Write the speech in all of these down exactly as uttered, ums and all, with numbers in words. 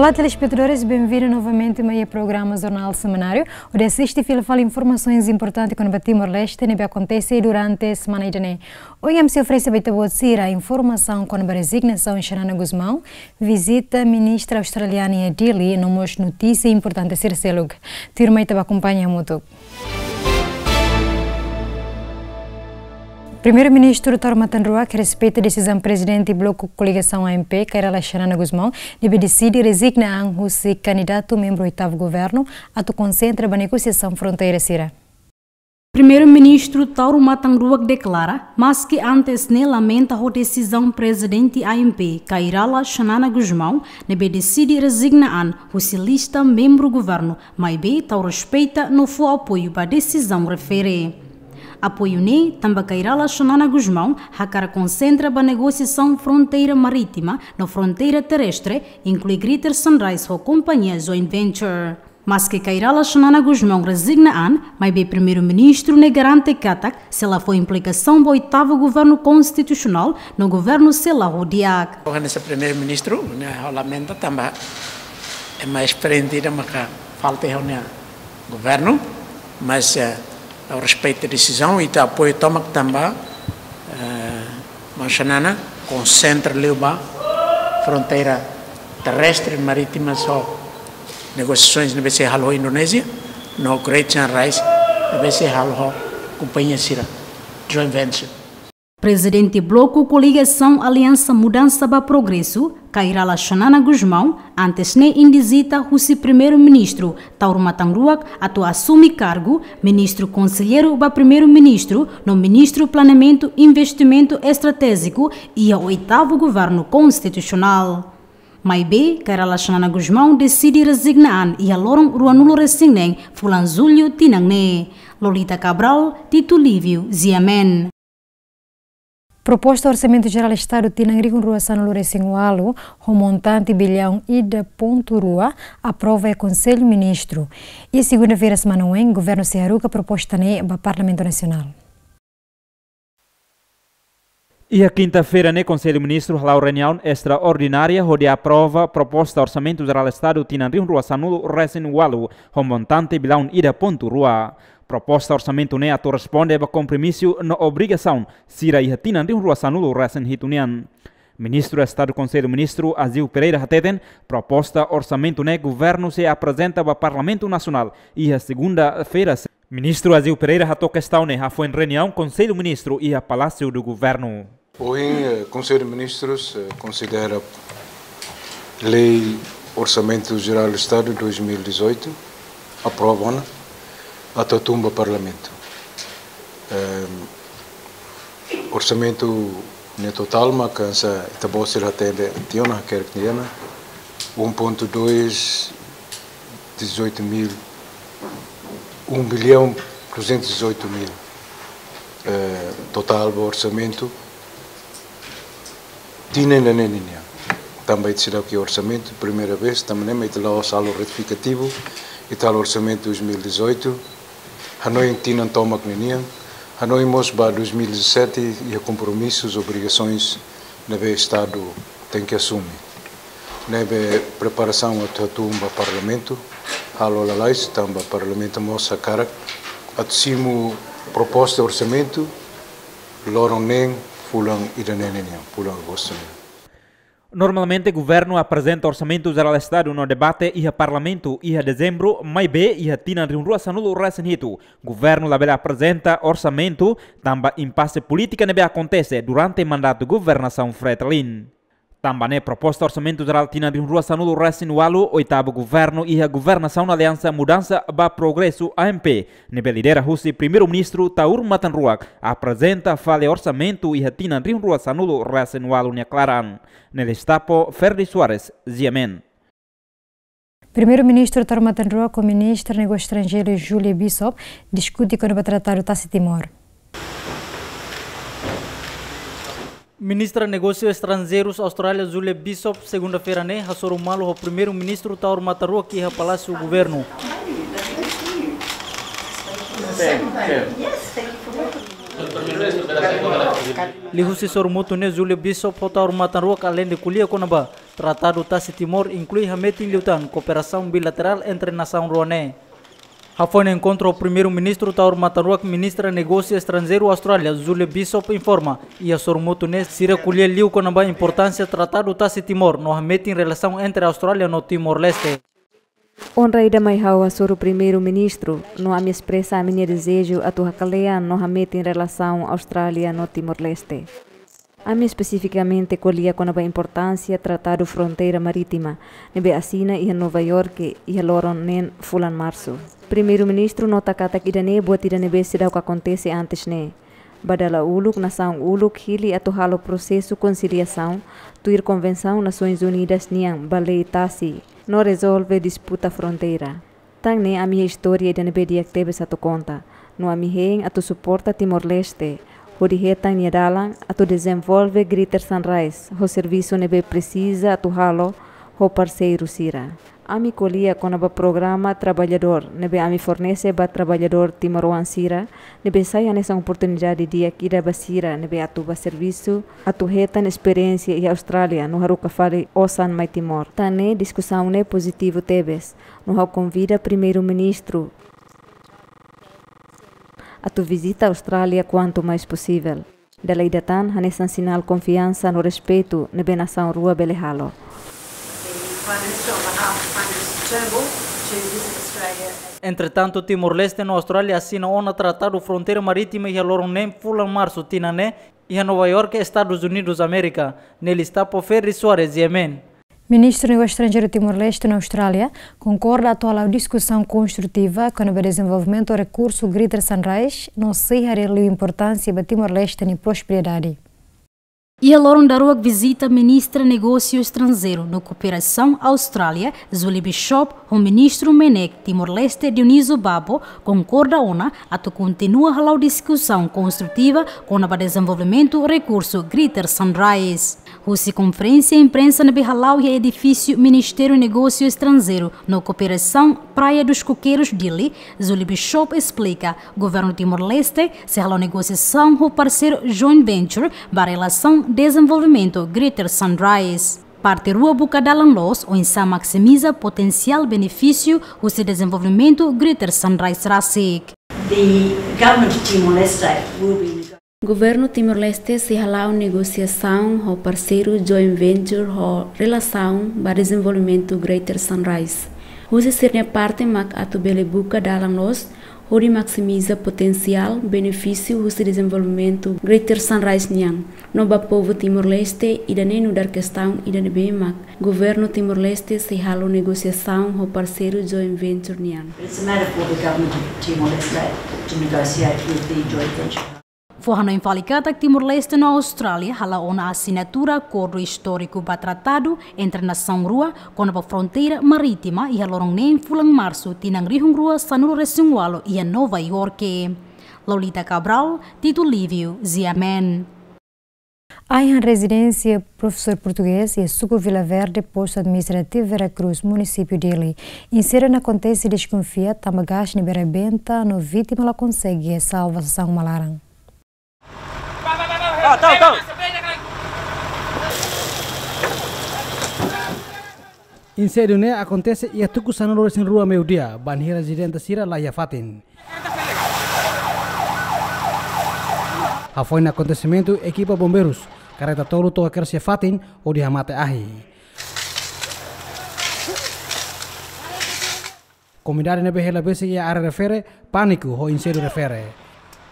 Olá, telespetadores, benvindu novamente mai iha programa Jornál Semanáriu, hodi asiste fila fali informasaun importante kona-ba Timor-Leste ne'ebé akontese durante semana ida-ne'e. Ohin ami sei oferese ba ita-boot sira informasaun kona-ba rezignasaun Xanana Gusmão, vizita ministra australiana iha Dili, no mós notísia importante sira seluk. Tuirmai ita bá akompaña hamutuk. Primeiru-Ministru Taur Matan Ruak respeita desizaun Prezidente Bloku Koligasaun A M P, Kay Rala Xanana Gusmão, ne'ebé deside rezigna an husi kandidatu membru oitavu governu, atu konsentra ba negosiasaun fronteira sira. Primeiru-Ministru Taur Matan Ruak deklara, maski antes ne'e lamenta ho desizaun Prezidente A M P, Kay Rala Xanana Gusmão, ne'ebé deside rezigna an husi lista membru governu, maibé tau respeita no fó apoiu ba desizaun refere. Apoiu ne'e tanba Kay Rala Xanana Gusmão hakarak konsentra ba negosiasaun fronteira marítima no fronteira terrestre, inklui Greater Sunrise ho kompañia joint venture. Maski Kay Rala Xanana Gusmão rezigna an, maibé Primeiru-Ministru ne'e garante katak sei la fó implikasaun ba oitavu governu konstitusionál no governu sei la ho di'ak. Hanesan Primeiru-Ministru, ne'e ha'u lamenta tanba ema esperiénsia ida maka falta iha ha'u-nia governu, mas, eh, ha'u respeita desizaun i ita apoia tomak tanba, eh, maun Xanana konsentra liu ba fronteira terrestre, marítima, ho negosiasaun ne'ebé sei halo ho Indonézia, no Great Sunrise ne'ebé sei halo ho kompañia sira, joint venture. Prezidente Bloku Koligasaun Aliansa Mudansa ba Progresu, Kay Rala Xanana Gusmão, antes ne'e indizita husi Primeiru-Ministru Taur Matan Ruak atu asume kargu Ministru Konselleiru ba Primeiru-Ministru no Ministru Planeamentu Investimentu Estratéjiku iha oitavu governu konstitusionál. Maibé, Kay Rala Xanana Gusmão deside rezigna an iha loron ruanulu-resin-neen fulan Jullu tinan ne'e. Lolita Cabral, Tito Lívio, G M N. Proposta Orsamentu Jerál Estadu tinan rihun rua sanulu-resin-ualu, ho montante biliaun ida pontu rua, aprova iha Konsellu Ministru. Iha segunda-feira semana oin, governu sei haruka proposta ne'e ba Parlamentu Nasionál. Iha kinta-feira ne'e, Konsellu Ministru hala'o reuniaun estraordinária hodi aprova proposta Orsamentu Jerál Estadu tinan rihun rua sanulu-resin-ualu, ho montante biliaun ida pontu rua. Proposta orsamentu ne'e atu responde ba kompromisu no obrigasaun sira iha tinan rihun rua sanulu-resin-hitu nian. Ministru Estadu Konsellu Ministru Aziu Pereira hateten, proposta orsamentu ne'e governu sei aprezenta ba Parlamentu Nasionál iha segunda-feira. Ministru Aziu Pereira hato'o kestaun ne'e hafoin reuniaun Konsellu Ministru iha Palásiu do Governu. Ohin, eh, Konsellu Ministrus, eh, konsidera Lei Orsamentu Jerál Estadu dois mil e dezoito, aprova ona, atu tun ba Parlamentu. Ehm, orsamentu ne'e totál maka hanesan ita-boot sira hatene tiha ona, hakerek tiha ona, um ponto dois dezoito mil, um bilhão duzentos e dezoito mil, eh, totál ba orsamentu tinan ida-ne'e nian. Tanba ita seidauk iha orsamentu, primeira vez, tanba ne'e mak ita la'ós halo retifikativu, ita halo orsamentu dois mil e dezoito, hanoin tinan tomak ninian, hanoin mós ba dois mil e dezassete, iha kompromisus, obrigasoens ne'ebé Estadu tenke asume. Ne'ebé preparasaun atu tun ba Parlamentu, halo lalais, tanba Parlamentu mós hakarak atu simu proposta orsamentu, loron neen, fulan ida-ne'e nian, fulan Agostu nian. Normalmente, governu aprezenta Orsamentu Jerál Estadu no debate iha Parlamentu iha Dezembru, maibé iha tinan rihun rua sanulu-resin-hitu, governu labele aprezenta orsamentu, tanba impase polítika ne'ebé akontese durante mandatu governasaun Fretilin. Tanba ne'e, proposta Orsamentu Jerál tinan rihun rua sanulu-resin-ualu, oitavu governu iha governasaun Aliansa Mudansa ba Progresu, A M P, ne'ebé lidera husi Primeiru-Ministru Taur Matan Ruak, aprezenta fali orsamentu iha tinan rihun rua sanulu-resin-ualu nia klaran. Ne'e Lestapo, Ferdi Soares, G M N. Primeiru-Ministru Taur Matan Ruak ho Ministra Negósiu Estranjeiru Julia Bishop diskute kona-ba Tratadu Tasi Timor. Ministra Negósiu Estranjeirus Austrália Julia Bishop, segunda-feira ne'e, hasoru malu ho Primeiru-Ministru Taur Matan Ruak iha Palásiu Governu. Liuhusi sorumutu ne'e, Julia Bishop ho Taur Matan Ruak aleinde ko'alia kona-ba Tratadu Tasi Timor inklui hametin liután kooperasaun bilaterál entre nasaun rua ne'e. Hafoin enkontru ho Primeiru-Ministru Taur Matan Ruak, Ministra Negósiu Estranjeiru Austrália, Julie Bishop, informa, iha sorumutu ne'e sira ko'alia liu kona-ba importánsia Tratadu Tasi Timor no hametin relasaun entre Austrália no Timor-Leste. Onra ida mai ha'u hasoru Primeiru-Ministru, no ami espresa ami-nia dezeju atu hakalean no hametin relasaun Austrália no Timor-Leste. Ami espesifikamente ko'alia kona-ba importánsia Tratadu Fronteira Marítima ne'ebé asina iha Nova Iorke iha loron neen fulan Marsu. Primeiru-Ministru nota katak ida-ne'e buat ida ne'ebé seidauk akontese antes ne'e. Ba dala uluk, nasaun uluk hili atu halo prosesu konsiliasaun, tuir Konvensaun Nasoins Unidas nian ba lei tasi, no rezolve disputa fronteira. Tan ne'e ami iha istória ida ne'ebé di'ak tebes atu konta, no ami hein atu suporta Timor-Leste hodi hetan nia dalan atu dezenvolve Greater Sunrise ho servisu ne'ebé presiza atu halo ho parseiru sira. Ami ko'alia kona-ba programa traballadór ne'ebé ami fornese ba traballadór timoroan sira, ne'ebé sai hanesan oportunidade di'ak ida ba sira ne'ebé atu bá servisu, atu hetan esperiénsia iha Austrália no haruka fali osan mai Timor. Tan ne'e diskusaun ne'e pozitivu tebes, no ha'u konvida Primeiru-Ministru atu vizita Austrália kuantu mais posivel. Dala ida tan hanesan sinál konfiansa no respeitu ne'ebé nasaun rua bele halo. The Prime Minister, on behalf of Prime Minister Turnbull, to visit Australia. Entretantu, Timor-Leste no Austrália asina ona Tratadu Fronteira Marítima iha loron neen fulan Marsu tinan ne'e, iha Nova Iorke, Estadus Unidus Amérika. Ne'e listapo Ferry Soares, G M N. Ministru Negósiu Estranjeiru Timor-Leste no Austrália konkorda atu hala'o diskusaun konstrutiva kona-ba dezenvolvimentu rekursu Greater Sunrise, no sei haree liu importánsia ba Timor-Leste nia prosperidade. Iha loron daruak vizita Ministra Negósiu Estranjeiru no Kooperasaun Austrália, Julie Bishop, ho Ministru MNEK Timor-Leste, Dionísio Babo, konkorda ona atu kontinua hala'o diskusaun konstrutiva kona-ba dezenvolvimentu rekursu Greater Sunrise. Husi konferénsia imprensa ne'ebé hala'o iha edifísiu Ministériu Negósiu Estranjeiru no Kooperasaun, Praia dos Coqueiros, Dili, Julie Bishop esplika, Governu Timor-Leste sei hala'o negosiasaun ho parseiru joint venture ba relasaun dezenvolvimentu Greater Sunrise. Parte rua buka dalan loos oinsá maksimiza potensiál benefísiu husi dezenvolvimentu Greater Sunrise rasik. The government of Timor-Leste will be nego- Governu Timor-Leste sei hala'o negosiasaun ho parseiru joint venture ho relasaun ba dezenvolvimentu Greater Sunrise. Husi sira-nia parte mak atu bele buka dalan loos hodi maksimiza potensiál benefísiu husi dezenvolvimentu Greater Sunrise nian. No ba povu Timor-Leste, ida-ne'e nu'udar kestaun ida ne'ebé mak Governu Timor-Leste sei halo negosiasaun ho parseiru joint venture nian. It's a matter for the government of Timor-Leste to negotiate with the joint venture. Fó hanoin fali katak Timor-Leste no Austrália hala'o ona asinatura akordu istóriku ba tratadu entre nasaun rua kona-ba fronteira marítima iha loron neen fulan Marsu tinan rihun rua sanulu resin ualu iha Nova Iorke. Lolita Cabral, Tito Lívio, G M N. Ai-han rezidénsia profesór portugés iha suku Vila Verde, postu administrativu Vera Cruz, munisípiu Dili. Insêndiu ne'e akontese deskonfia tanba gás ne'ebé rebenta no vítima la konsege salva sasán uma laran. Insêndiu ne'e akontese iha tuku sanulu resin rua meiudia, bainhira rezidente sira laiha fatin. Hafoin akontesimentu, ekipa bombeirus, karreta tolu to'o kedas iha fatin hodi hamate ahi. Komunidade ne'ebé hela besik iha área refere pániku ho insêndiu refere.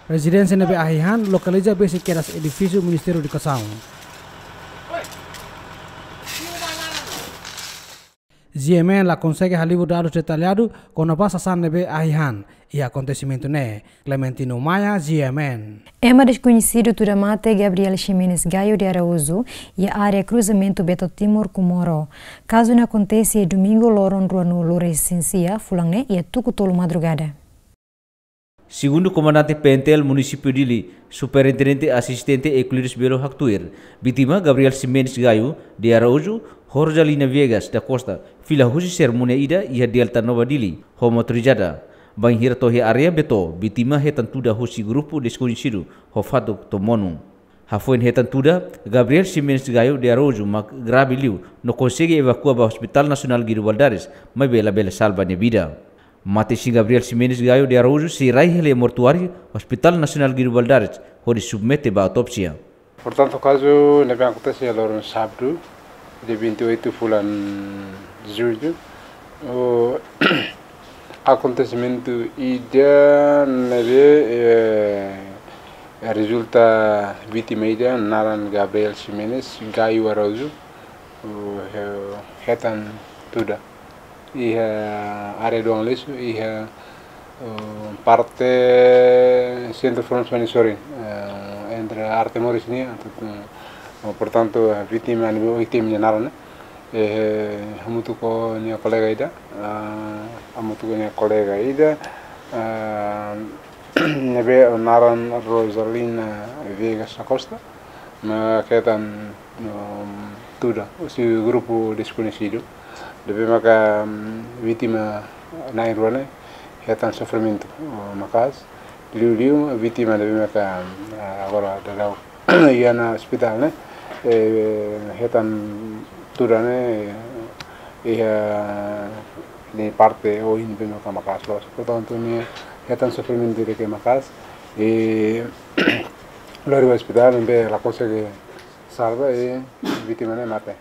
Rezidénsia ne'ebé ahi han lokaliza besik kedas edifísiu Ministériu Edukasaun. G M N la konsege halibur dadus detalladu kona-ba sasán ne'ebé ahi han iha akontesimentu ne'e. Clementino Maia, G M N. Ema deskoñesidu tuda mate Gabriel Ximenes Gayo de Araújo, iha área kruzamentu Beto Timor, Comoro. Kazu ne'e akontese iha domingu loron ruanulu resin sia fulan ne'e iha tuku tolu madrugada. Segundu Komandante P N T L Munisípiu Dili, Superintendente Asistente Euclides Belo haktuir, vítima Gabriel Ximenes Gayo de Araújo, Jorgelina Viegas da Costa, fila husi serimónia ida iha Delta Nova Dili ho motorizada. Bainhira to'o iha área Beto, vítima hetan tuda husi grupu deskoñesidu ho fatuk to'o monu. Hafoin hetan tuda, Gabriel Ximenes Gayo de Araújo mak grave liu, no konsege evakua ba Hospital Nasionál Guido Valadares, maibé labele salva nia vida. Mate-isin Gabriel Ximenes Gayo de Araújo sei rai hela iha mortuáriu Hospital Nasionál Guido Valadares, hodi submete ba autópsia. Portantu, kazu ne'ebé akontese iha loron sábadu, dia vinte e oito fulan jullu, o akontesimentu ida ne'ebé, eh, rezulta vítima ida naran Gabriel Ximenes Gayo Araújo, o he-, hetan tuda iha área Dom Aleixo, iha, eh, parte sentru Front Spanish Sorin, eh, entre Arte Moris nian, portantu, eh, vítima ne'ebé ohin temi nia naran ne'e, eh, hamutuk ho nia kolega ida, ah, hamutuk ho nia kolega ida, ah, ne'ebé naran Rosalina Viegas da Costa, mak hetan, um, tuda husi grupu deskoñesidu. Ne'ebé maka, um, vítima na'in-rua ne'e hetan sofrimentu, uh, maka'as. Liuliu vítima ne'ebé maka, um, agora daudaun iha ona ospitál ne'e, eh, hetan tuda ne'e, eh, iha nia parte oin ne'ebé maka maka'as loos. Portantu, nia hetan sofrimentu ida ke maka'as. I lori ba ospitál, maibé la konsege salva, i vítima ne'e mate.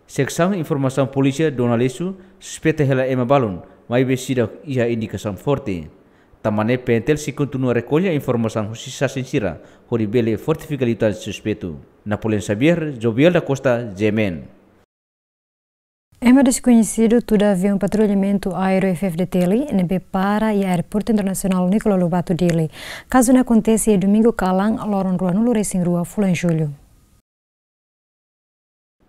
Seksaun Informasaun Polísia Dom Aleixo suspeita hela ema balun, maibé seidauk iha indikasaun forte. Tanba ne'e PNTL sei kontinua rekolla informasaun husi sasin sira, hodi bele fortifika liután suspeitu. Napoleão Xavier, Jovial da Costa, G M N. Ema deskoñesidu tuda aviaun patrullamentu aéreu F F D T L ne'ebé para iha Aeroportu Internasionál Nicolau Lobato Dili. Kazu ne'e akontese iha domingu kalan, loron ruanulu-resin-rua fulan jullu.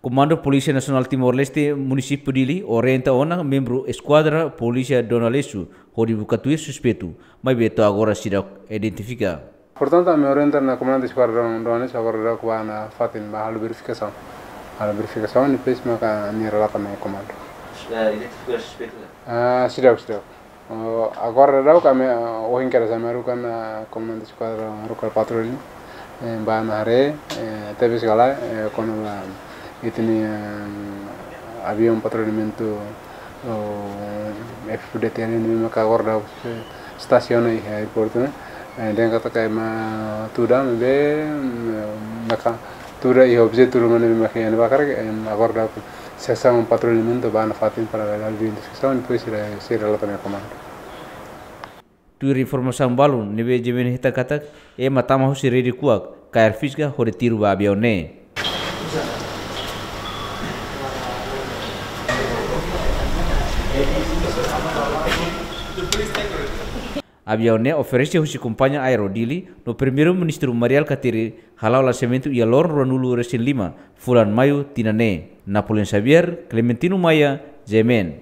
Komandu Polísia Nasionál Timor-Leste Munisípiu Dili orienta ona membru Eskuadra Polísia Dom Aleixo hodi buka tuir suspeitu, maibé to'o agora seidauk identifika. Portantu, ami orienta ona komandante eskuadra Dom Aleixo agora daudauk ba ona fatin ba halo verifikasaun. Halo verifikasaun, depois maka ami relata mai komandu. Sudah identifika suspeitu ka? Ah, seidauk, seidauk. Oh, agora daudauk ami, ah, ohin kedas ami haruka ona, ah, komandante eskuadra haruka patroli, eh, ba ona haree, eh, tebes ka lae, eh, kona-ba ita-nia, eh, aviaun patrullamentu, oh, F F D T L ne'ebé maka agora daudauk, eh, estasiona iha aeroportu ne'e. Eh, dehan katak ema tuda ne'ebé, mm, maka tuda iha objetu ruma ne'ebé maka iha ne'ebá karik, eh, agora daudauk seksaun patrullamentu ba ona fatin para realiza identifikasaun, depois sira, sira relata mai komandu. Tuir informasaun balun ne'ebé G M N hetan katak, ema tama husi rede kuak, kaer fiska hodi tiru ba aviaun ne'e. Aviaun ne'e oferese husi kompañia Aero Dili, no Primeiru-Ministru Mari Alkatiri hala'o lansamentu iha loron ruanulu-resin-lima fulan Maiu tinan ne'e. Napoleão Xavier, Clementino Maia, G M N.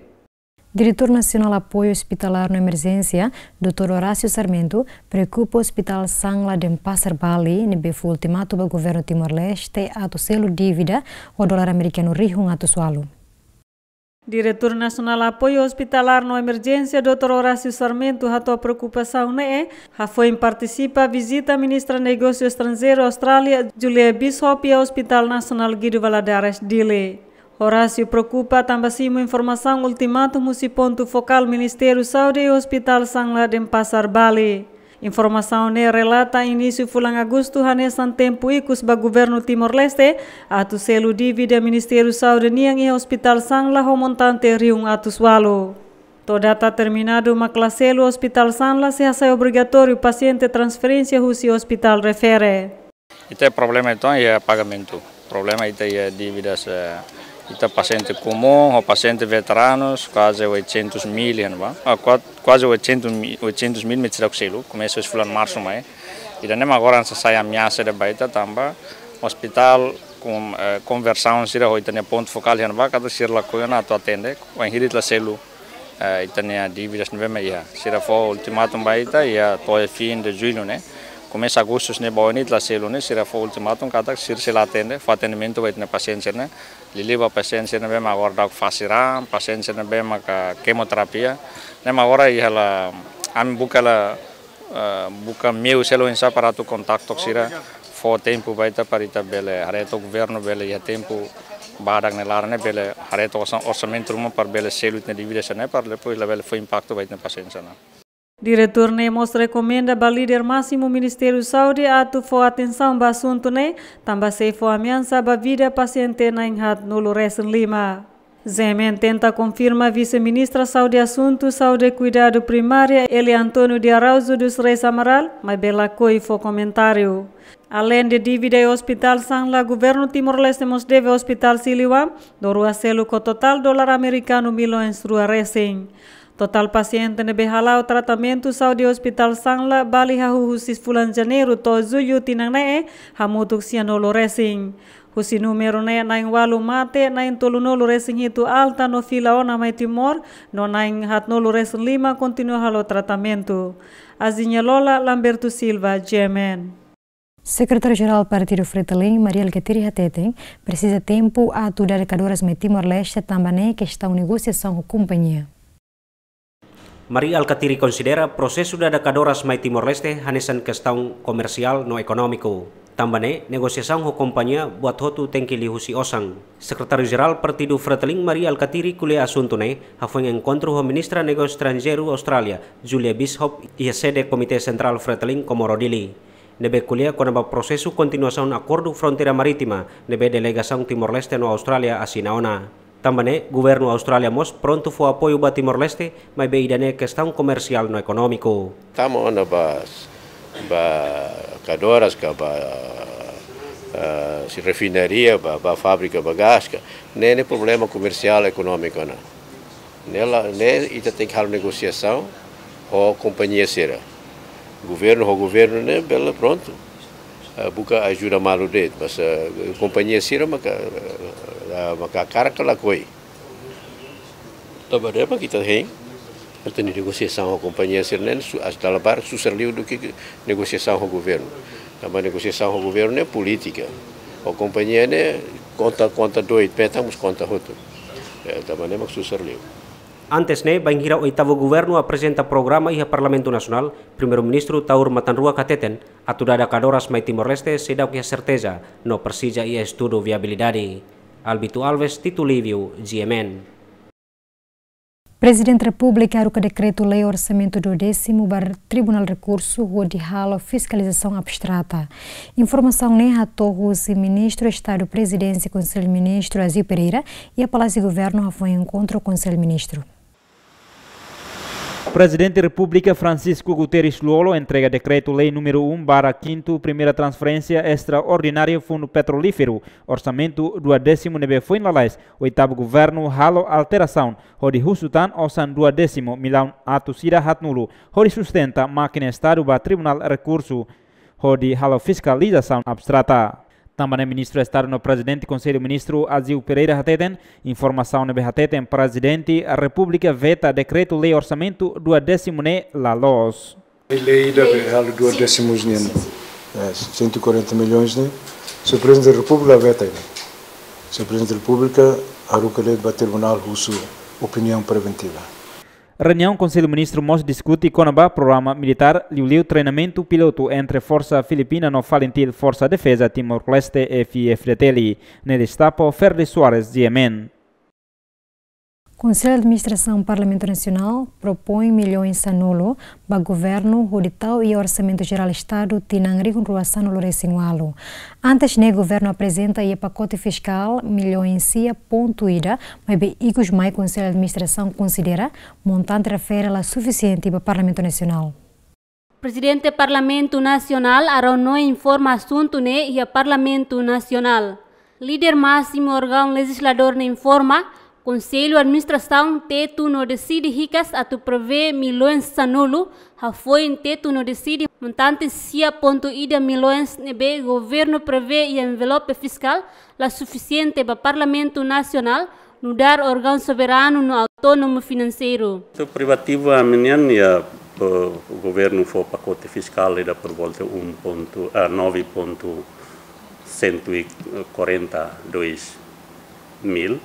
Diretór Nasionál Apoiu Ospitalár no Emerjénsia, doutór Horácio Sarmento, preokupa Hospitál Sangla Denpasar Bali, ne'ebé fó ultimatu ba Governu Timor-Leste atu selu dívida ho dolar amerikanu rihun atus ualu. Diretór Nasionál Apoiu Ospitalár no Emerjénsia, doutór Horácio Sarmento, hato'o preokupasaun ne'e hafoin partisipa vizita Ministra Negósiu Estranjeiru Austrália, Julie Bishop, iha Hospitál Nasionál Guido Valadares, Dili. Horácio preokupa tanba simu informasaun ultimatum husi pontu fokál Ministériu Saúde iha Hospitál Sangla Denpasar Bali. Informasaun ne'e relata inísiu fulan Agostu hanesan tempu ikus ba Governu Timor-Leste atu selu dívida Ministériu Saúde nian iha Hospitál Sangla ho montante rihun atus ualu. To'o data terminadu mak la selu, Hospitál Sangla sei hasai obrigatóriu pasiente transferénsia husi ospitál refere. Ita problema ita iha pagamentu. Problema ita iha dívidas, eh, ita pasiente komún ho pasiente veteranus, kuaze oitocentus mil iha ne'ebá. Ah, kua-, kuaze oitocentus mil, oitocentus mil mak seidauk selu, komesa husi fulan Marsu mai. Ida-ne'e mak agora hanesan sai ameasa ida ba ita tanba ospitál kon-, eh, konversaun sira ho ita-nia pontu fokál iha ne'ebá, katak sira lakohi ona atu atende, wainhira ita la selu, eh, ita-nia dívidas ne'ebé mak iha. Sira fó ultimatum ba ita iha to'o fin de jullu ne'e. Komesa Agostu ne'e ba oin ita la selu ne'e, sira fó ultimatum katak sira sei la atende, fó atendimentu ba ita-nia pasiente ne'e. Liuliu ba pasiente ne'ebé mak agora daudaun fase raan, pasiente ne'ebé maka kemoterapia. Ne'e mak agora iha la, ami buka la, eh, buka meiu seluk oinsá para atu kontaktu sira. Fó tempu ba ita para ita bele haree took governu bele iha tempu badak ne'e laran ne'e bele haree took orsa-, orsamentu ruma para bele selu ita-nia dívida sira-ne'e para depois labele fó impaktu ba ita-nia pasiente sira-ne'e. Diretór ne'e mós rekomenda ba líder másimu Ministériu Saúde atu fó atensaun ba asuntu ne'e, tanba sei fó ameasa ba vida pasiente na'in haatnulu resin lima. G M N tenta konfirma Vise-Ministra Saúde Asuntu Saúde Kuidadu Primária, Eli António de Araújo dos Reis Amaral, maibé lakohi fó komentáriu. Aleinde dívida iha Hospital Sangla, Governu Timor-Leste mós deve Hospital Siliwan, dor rua seluk ho totál dolar amerikanu milhões rua resin. Totál pasiente ne'ebé hala'o tratamentu saúde Hospital Sangla, balu hahú husi fulan Janeiru to'o Jullu tinan ne'e, hamutuk sianulu resin. Husi númeru ne'e na'in ualu mate, na'in tolunulu resin hitu alta no fila ona mai Timor, no na'in haatnulu resin lima kontinua halo tratamentu. Azinia Lola, Lamberto Silva, G M N. Sekretáriu-Jerál Partidu Fretilin, Mari Alkatiri hateten, presiza tempu atu dada kadoras mai Timor-Leste tanba ne'e kestaun negosiasaun ho kompañia. Mari Alkatiri konsidera prosesu dada kadoras mai Timor-Leste hanesan kestaun komersiál no ekonómiku. Tanba ne'e negosiasaun ho kompañia buat hotu tenke liuhusi osan. Sekretáriu-Jerál Partidu Fretilin Mari Alkatiri ko'alia asuntu ne'e hafoin enkontru ho Ministra Negósiu Estranjeiru Austrália, Julia Bishop, iha sede Komité Sentrál Fretilin Comoro Dili. Ne'ebé ko'alia kona-ba prosesu kontinuasaun akordu fronteira marítima ne'ebé delegasaun Timor-Leste no Austrália asina ona. Tanba ne'e, governu Austrália mós prontu fó apoiu ba Timor-Leste, maibé ida-ne'e kestaun komersiál no ekonómiku. Tama ona ba, ba kadoras ka ba, ah, si refinaria, ba, ba fábrika ba gás ka. Ne'e, ne'e problema komersiál ekonómiku ona. Ne'e la, ne'e ita tenke halo negosiasaun ho kompañia sira. Governu ho governu ne'e bele prontu. Ah, buka ajuda malu de'it, mas, ah, kompañia sira maka, ah, maka hakarak ka lakohi. Tanba ne'e mak ita hein, ita-nia negosiasaun ho kompañia sira-ne'e su-, as dala barak susar liu duké negosiasaun ho governu. Tanba negosiasaun ho governu ne'e polítika. Ho kompañia ne'e konta, konta doit, petan mós konta hotu. Eh, tanba ne'e mak susar liu. Antes ne'e, bainhira oitavu governu aprezenta programa iha Parlamentu Nasionál, Primeiru-Ministru Taur Matan Ruak hateten, atu dada kadoras mai Timor-Leste seidauk iha serteza, no presiza iha estudu viabilidade. Albito Alves, Tito Livio, G M N. Prezidente Repúblika haruka dekretu-lei orsamentu duodésimu ba Tribunál Rekursu hodi halo fiskalizasaun abstrata. Informasaun ne'e hato'o husi Ministru Estadu Prezidénsia Konsellu Ministru Azeu Pereira iha Palásiu Governu hafoin enkontru Konsellu Ministru. Prezidente Repúblika Francisco Guterres Lú-Olo entrega dekretu-lei númeru um barra quinto, primeira transferência extraordinária Fundu Petrolíferu, orsamentu duodésimu ne'ebé foin lalais oitavu governu halo alterasaun hodi husu tan osan duodésimu millaun atus ida haatnulu hodi sustenta mákina Estadu ba Tribunál Rekursu hodi halo fiskalizasaun abstrata. Tanba ne'e Ministru Estadu no Prezidente Konsellu Ministru Azeu Pereira hateten, informasaun ne'ebé hateten Prezidente Repúblika veta dekretu-lei orsamentu duodésimu ne'e la loos. Lei ida be halo duodésimu nian, eh, cento e quarenta milhões ne'e, Señór Prezidente da Repúblika veta ne'e. Señór Prezidente da Repúblika haruka de'it ba tribunál husu opiniaun preventiva. Reuniaun Konsellu Ministru mós diskute kona-ba programa militár, liuliu treinamentu pilotu entre Forsa Filipina no FALINTIL Forsa Defeza Timor-Leste, F I F D T L. Ne'e destapa Ferdi Soares, G M N. Konsellu Administrasaun Parlamentu Nasionál propoin millaun sanulu ba governu hodi tau iha Orsamentu Jerál Estadu tinan rihun rua sanulu resin ualu. Antes ne'e governu aprezenta iha pakote fiskál millaun sia pontu ida, maibé ikus mai Konsellu Administrasaun konsidera montante refere la sufisiente ba Parlamentu Nasionál. Prezidente Parlamentu Nasionál, Arão Noe, informa asuntu ne'e iha Parlamentu Nasionál. Líder másimu órgaun lejizladór ne'e informa, Konsellu Administrasaun tetu no deside hikas atu prevee millaun sanulu, hafoin tetu no deside montante sia pontu ida millaun ne'ebé governu prevee iha envelope fiskál la sufisiente ba Parlamentu Nasionál, nu'udar órgaun soberanu no autónomu finanseiru. Itu privativu ami-nian iha, eh, governu fó pakote fiskál ida por volta um ponto, ah, nove ponto cento e quarenta e dois mil,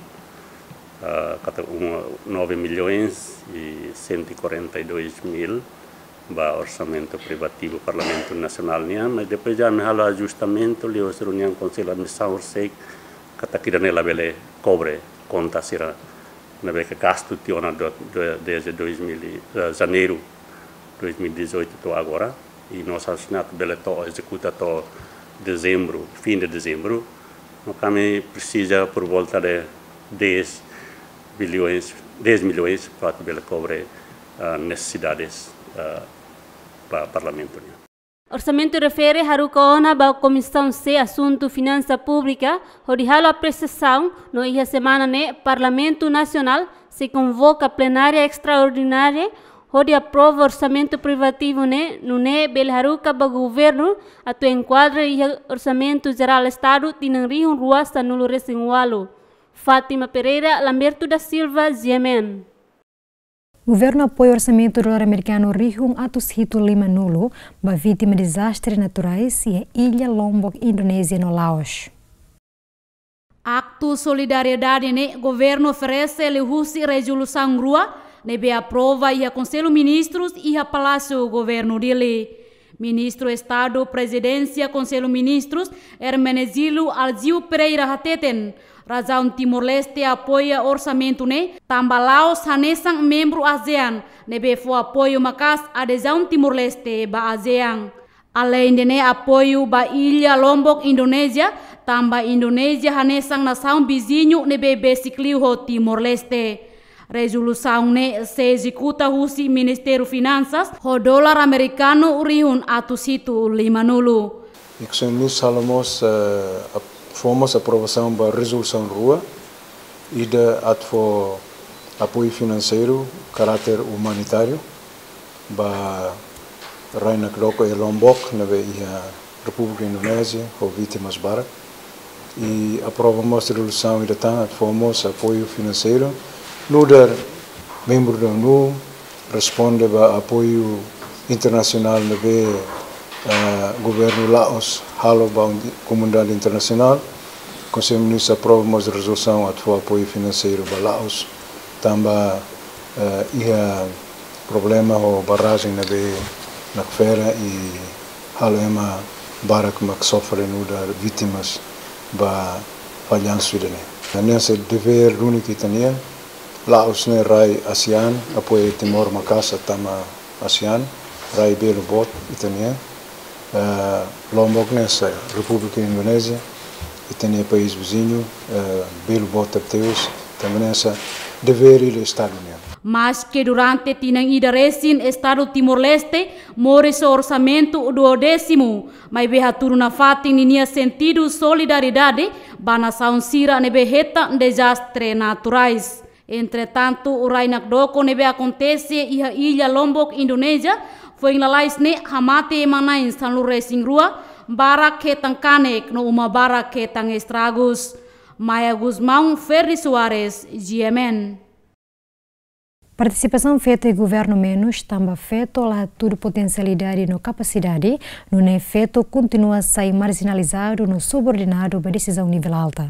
ah, kata um, nove milhões e cento e quarenta e dois mil, ba orsamentu privativu Parlamentu Nasionál nian, mas depois já ami halo ajustamentu liuhusi reuniaun Konsellu Administrasaun horisehik katak ida-ne'e labele kobre konta sira ne'ebé ke gastu tiha ona do, do, desde dois mil, eh, Janeiru dois mil e dezoito to'o agora, i no assinatu bele to'o ezekuta to'o Dezembru, fim de Dezembru, no ami presiza por volta de dez bilhões, dez milhões para bele kobre, ah, nesesidades, ah, ba Parlamentu nian. Orsamentu refere haruka ona ba Komisaun C Asuntu Finansa Públika, hodi halo apresiasaun, no iha semana ne'e Parlamentu Nasionál sei konvoka plenária estraordinária, hodi aprova orsamentu privativu ne'e, nune'e bele haruka ba governu atu enkuadra iha Orsamentu Jerál Estadu tinan rihun rua sanulu resin ualu. Fátima Pereira, Lamberto da Silva, G M N. Governu apoia orsamentu dolar amerikanu rihun atus hitu lima nulu ba vítima dezastre naturais iha illa Lombok, Indonézia no Laos. Aktu solidariedade ne'e governu oferese liuhusi rezolusaun rua ne'ebé aprova iha Konsellu Ministrus iha Palásiu Governu Dili. Ministru Estadu Prezidénsia Konsellu Ministrus, Hermenegildo Alziu Pereira hateten, razaun Timor-Leste apoia orsamentu ne'e tanba Laos hanesan membru ASEAN ne'ebé fó apoiu maka'as adezaun Timor-Leste ba ASEAN. Aleinde ne'e apoiu ba illa Lombok, Indonézia, tanba Indonézia hanesan nasaun viziñu ne'ebé besik liu ho Timor-Leste. Rezolusaun ne'e sei ezekuta husi Ministériu Finansas ho dolar amerikanu rihun atus hitu lima nulu. Iksun nis halo mós, eh, ap-, fó mós aprovasaun ba rezolusaun rua, ida atu fó apoiu finanseiru karáter umanitáriu ba rai nakdoko iha Lombok ne'ebé iha Repúblika Indonézia ho vítimas barak. I aprova mós rezolusaun ida tan atu fó mós apoiu finanseiru nu'udar membru da ONU, responde ba apoiu internasionál ne'ebé, eh, governu Laos halo ba un-, komunidade internasionál. Konsellu Ministrus aprova mós rezolusaun atu fó apoiu finanseiru ba Laos tanba, eh, iha problema ho barrajen ne'ebé nakfera i halo ema barak mak sofre nu'udar vítimas ba fallansu ida-ne'e. Hanesan devér duni ita-nian, Laos ne'e rai ASEAN, apoia Timor maka'as atu tama ASEAN, rai belu boot ita-nian. Eh, Lombok ne'e sai Repúblika Indonézia, ita-nia país viziñu, eh, belu boot tebes, tanba ne'e sai devér ida Estadu nian. Maske durante tinan ida resin Estadu Timor-Leste moris ho orsamentu duodésimu, maibé hatudu nafatin ninia sentidu solidariedade ba nasaun sira ne'ebé hetan dezastre naturais. Entretantu, rai nakdoko ne'ebé akontese iha illa Lombok, Indonézia, foin lalais ne'e hamate ema na'in sanulu resin rua, barak hetan kanek no uma barak hetan estragus. Maia Gusmão, Ferdi Soares, G M N. Partisipasaun feto iha governu menus tanba feto la hatudu potensialidade no kapasidade, nune'e feto kontinua sai marjinalizadu no subordinadu ba desizaun nivel alta.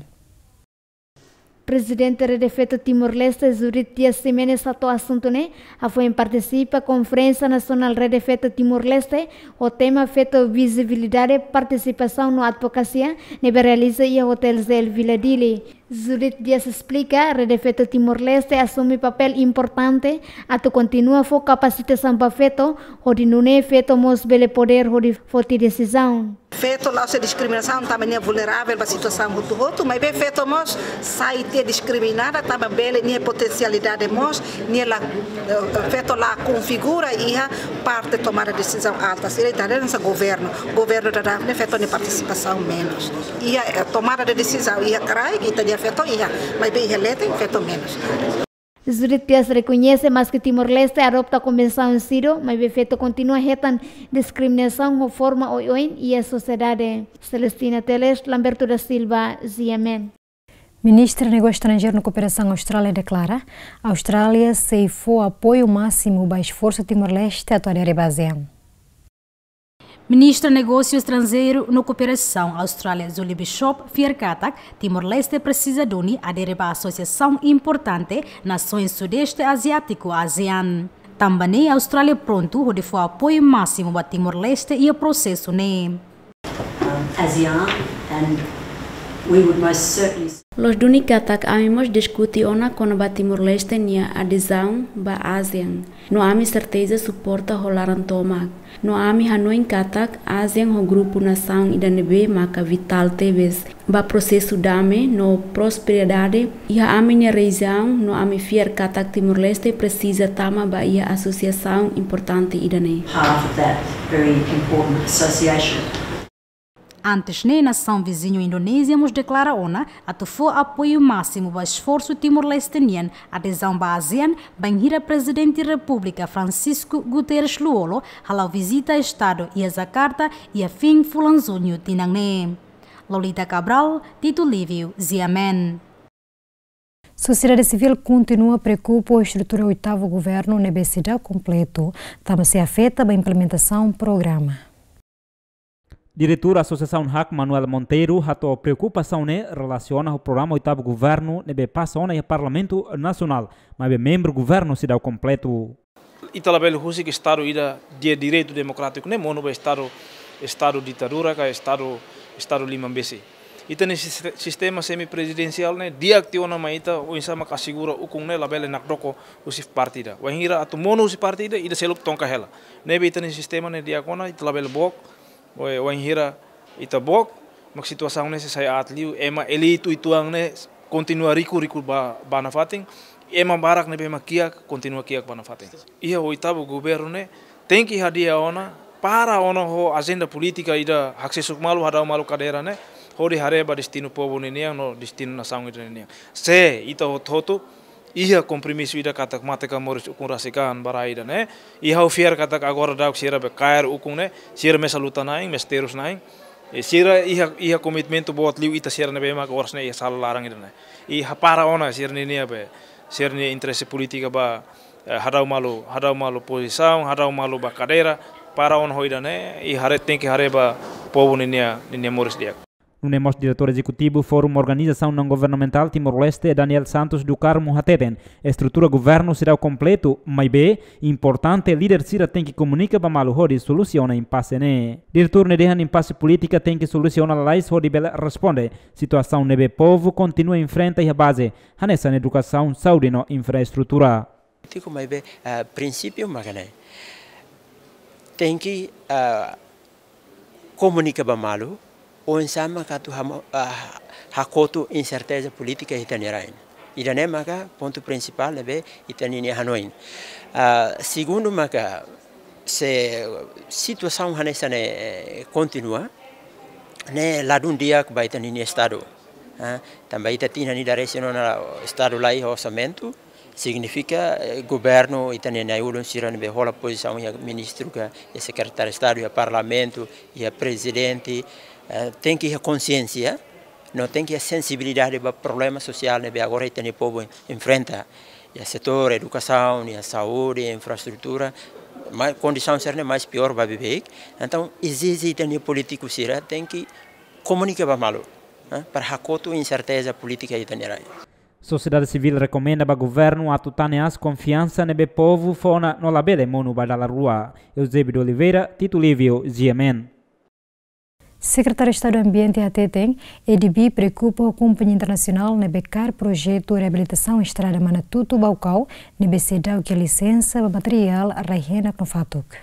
Prezidente Rede Feto Timor-Leste, Judith Dias Ximenes, hato'o asuntu ne'e hafoin partisipa Konferénsia Nasionál Rede Feto Timor-Leste ho tema Feto: Vizibilidade, Partisipasaun no Advokasia, ne'ebé realiza iha Hotel Zell Vila Dili. Judith Dias esplika, Rede Feto Timor-Leste asume papél importante atu kontinua fó kapasitasaun ba feto, hodi nune'e feto mós bele podér hodi foti desizaun. Feto la'ós diskriminasaun, tanba nia vulneravel ba situasaun hotu-hotu, maibé feto mós sai tiha diskriminada, tanba bele nia potensialidade mós, nia la, eh, feto la konfigura iha parte tomada desizaun alta, sira ita hanesan governu. Governu daudaun ne'e feto nia partisipasaun menus. Iha, eh, tomada de desizaun, iha kraik, ita-nia feto iha, maibé iha leten, feto menus. Judith Dias rekoñese, maske Timor-Leste adopta konvensaun CEDAW, maibé feto kontinua hetan diskriminasaun ho forma oioin iha sosiedade. Celestina Teles, Lamberto da Silva, G M N. Ministra Negósiu Estranjeiru no Kooperasaun Austrália deklara, Austrália sei fó apoiu másimu ba esforsu Timor-Leste atu adere ba ASEAN. Ministra Negósiu Estranjeiru no Kooperasaun Austrália, Julie Bishop, fiar katak Timor-Leste presiza duni adere ba asosiasaun importante Nasoins Sudeste Aziátiku, ASEAN. Tanba ne'e Austrália prontu hodi fó apoiu másimu ba Timor-Leste iha prosesu ne'e. Um, ASEAN, and we would most certainly Loos duni katak ami mós diskute ona kona-ba Timor-Leste nia adezaun ba ASEAN. No ami serteza suporta ho laran tomak. No ami hanoin katak ASEAN ho grupu nasaun ida ne'ebé maka vitál tebes ba prosesu dame no prosperidade iha ami-nia rejiaun, no ami fiar katak Timor-Leste presiza tama ba iha asosiasaun importante ida-ne'e. Part of that very important association. Antes ne'e, nasaun viziñu Indonézia mós deklara ona atu fó apoiu másimu ba esforsu Timor-Leste nian adezaun ba ASEAN, bainhira Prezidente Repúblika Francisco Guterres Lú-Olo hala'o vizita estadu iha Jakarta iha fin fulan Juñu tinan ne'e. Lolita Cabral, Tito Livio, G M N. Sosiedade sivíl kontinua preokupa ho estrutura oitavu governu ne'ebé seidauk kompletu, tanba sei afeta ba implementasaun programa. Diretór Asosiasaun HAK, Manuel Monteiro, hato'o preokupasaun ne'e relasiona ho programa oitavu governu ne'ebé pasa ona iha Parlamentu Nasionál, maibé membru governu seidauk kompletu. Ita labele husik estadu ida de direitu demokrátiku ne'e monu ba estadu, estadu ditadura ka estadu, estadu liman-besi. Ita-nia siste-, sistema semiprezidensiál ne'e di'ak tiha ona, mai ita oinsá mak asegura ukun ne'e labele nakdoko husi parte ida. Wainhira atu monu husi parte ida, ida seluk tonka hela. Ne'ebé ita-nia sistema ne'e di'ak ona, ita labele book, Wai-, wainhira ita book, mak situasaun ne'e sei sai aat liu, ema eleitu uitoan ne'e kontinua riku, riku ba, ba nafatin, ema barak ne'ebé mak kiak, kontinua kiak ba nafatin. Iha oitavu governu ne'e, tenke hadi'a ona, para ona ho ajenda polítika ida haksesuk malu, hadau malu kadeira ne'e, hodi haree ba destinu povu ninian, no destinu nasaun ida ninian. Se ita hotu-hotu, iha kompromisu ida katak mate ka moris ukun rasik an ba rai ida-ne'e. I ha'u fiar katak agora daudaun sira be kaer ukun ne'e, sira mesak luta-na'in, mesak terus-na'in. I sira iha, iha komitmentu boot liu ita sira ne'ebé mak oras ne'e iha sala laran ida-ne'e. I hapara ona sira-ninia be, sira-nia interese polítika ba, eh, hadau malu, hadau malu pozisaun, hadau malu ba kadeira, para ona ho ida-ne'e, i haree tenke haree ba povu ninia, ninia moris di'ak. Nune'e mós Diretór Ezekutivu Fórum Organizasaun Naun Governamentál Timor-Leste, Daniel Santos do Carmo, hateten estrutura governu seidauk kompletu, maibé importante líder sira tenke komunika ba malu hodi solusiona impase ne'e. Diretór ne'e dehan impase polítika tenke solusiona lalais hodi bele responde situasaun ne'ebé povu kontinua enfrenta iha baze, hanesan edukasaun, saúde no infraestrutura. Polítiku maibé, ah, prinsípiu mak ne'e. Tenke, ah, komunika ba malu, oinsá mak atu hamo-, ah, hakotu inserteza polítika iha ita-nia rain. Ida-ne'e maka pontu prinsipál ne'ebé ita-nia hanoin. Ah, segundu maka se situasaun hanesan ne'e, eh, kontinua, ne'e ladún di'ak ba ita-nia estadu. Ah, tanba ita tinan ida resin ona estadu la iha orsamentu, signifika, eh, governu, ita-nia na'i-ulun sira ne'ebé hola pozisaun iha ministru ka, iha sekretáriu estadu, iha parlamentu, iha prezidente, eh, tenke iha konsiénsia, no tenke iha sensibilidade ba problema sosiál ne'ebé agora ita-nia povu enfrenta. Iha setór edukasaun, iha saúde, iha infraestrutura, ma kondisaun sira-ne'e mais piór ba beibeik. Entaun, ezije ita-nia polítiku sira tenke komunika ba malu, eh, para hakotu inserteza polítika ita-nia rain. Sosiedade sivíl rekomenda ba governu atu tane aas konfiansa ne'ebé povu fó ona no labele monu ba dala rua. Eusébio de Oliveira, Tito Livio, G M N. Sekretáriu Estadu Ambiente hateten, ADB preokupa ho kompañia internasionál ne'ebé kaer projetu reabilitasaun estrada Manatuto-Baucau, ne'ebé seidauk iha lisensa ba materiál rai-henak no fatuk.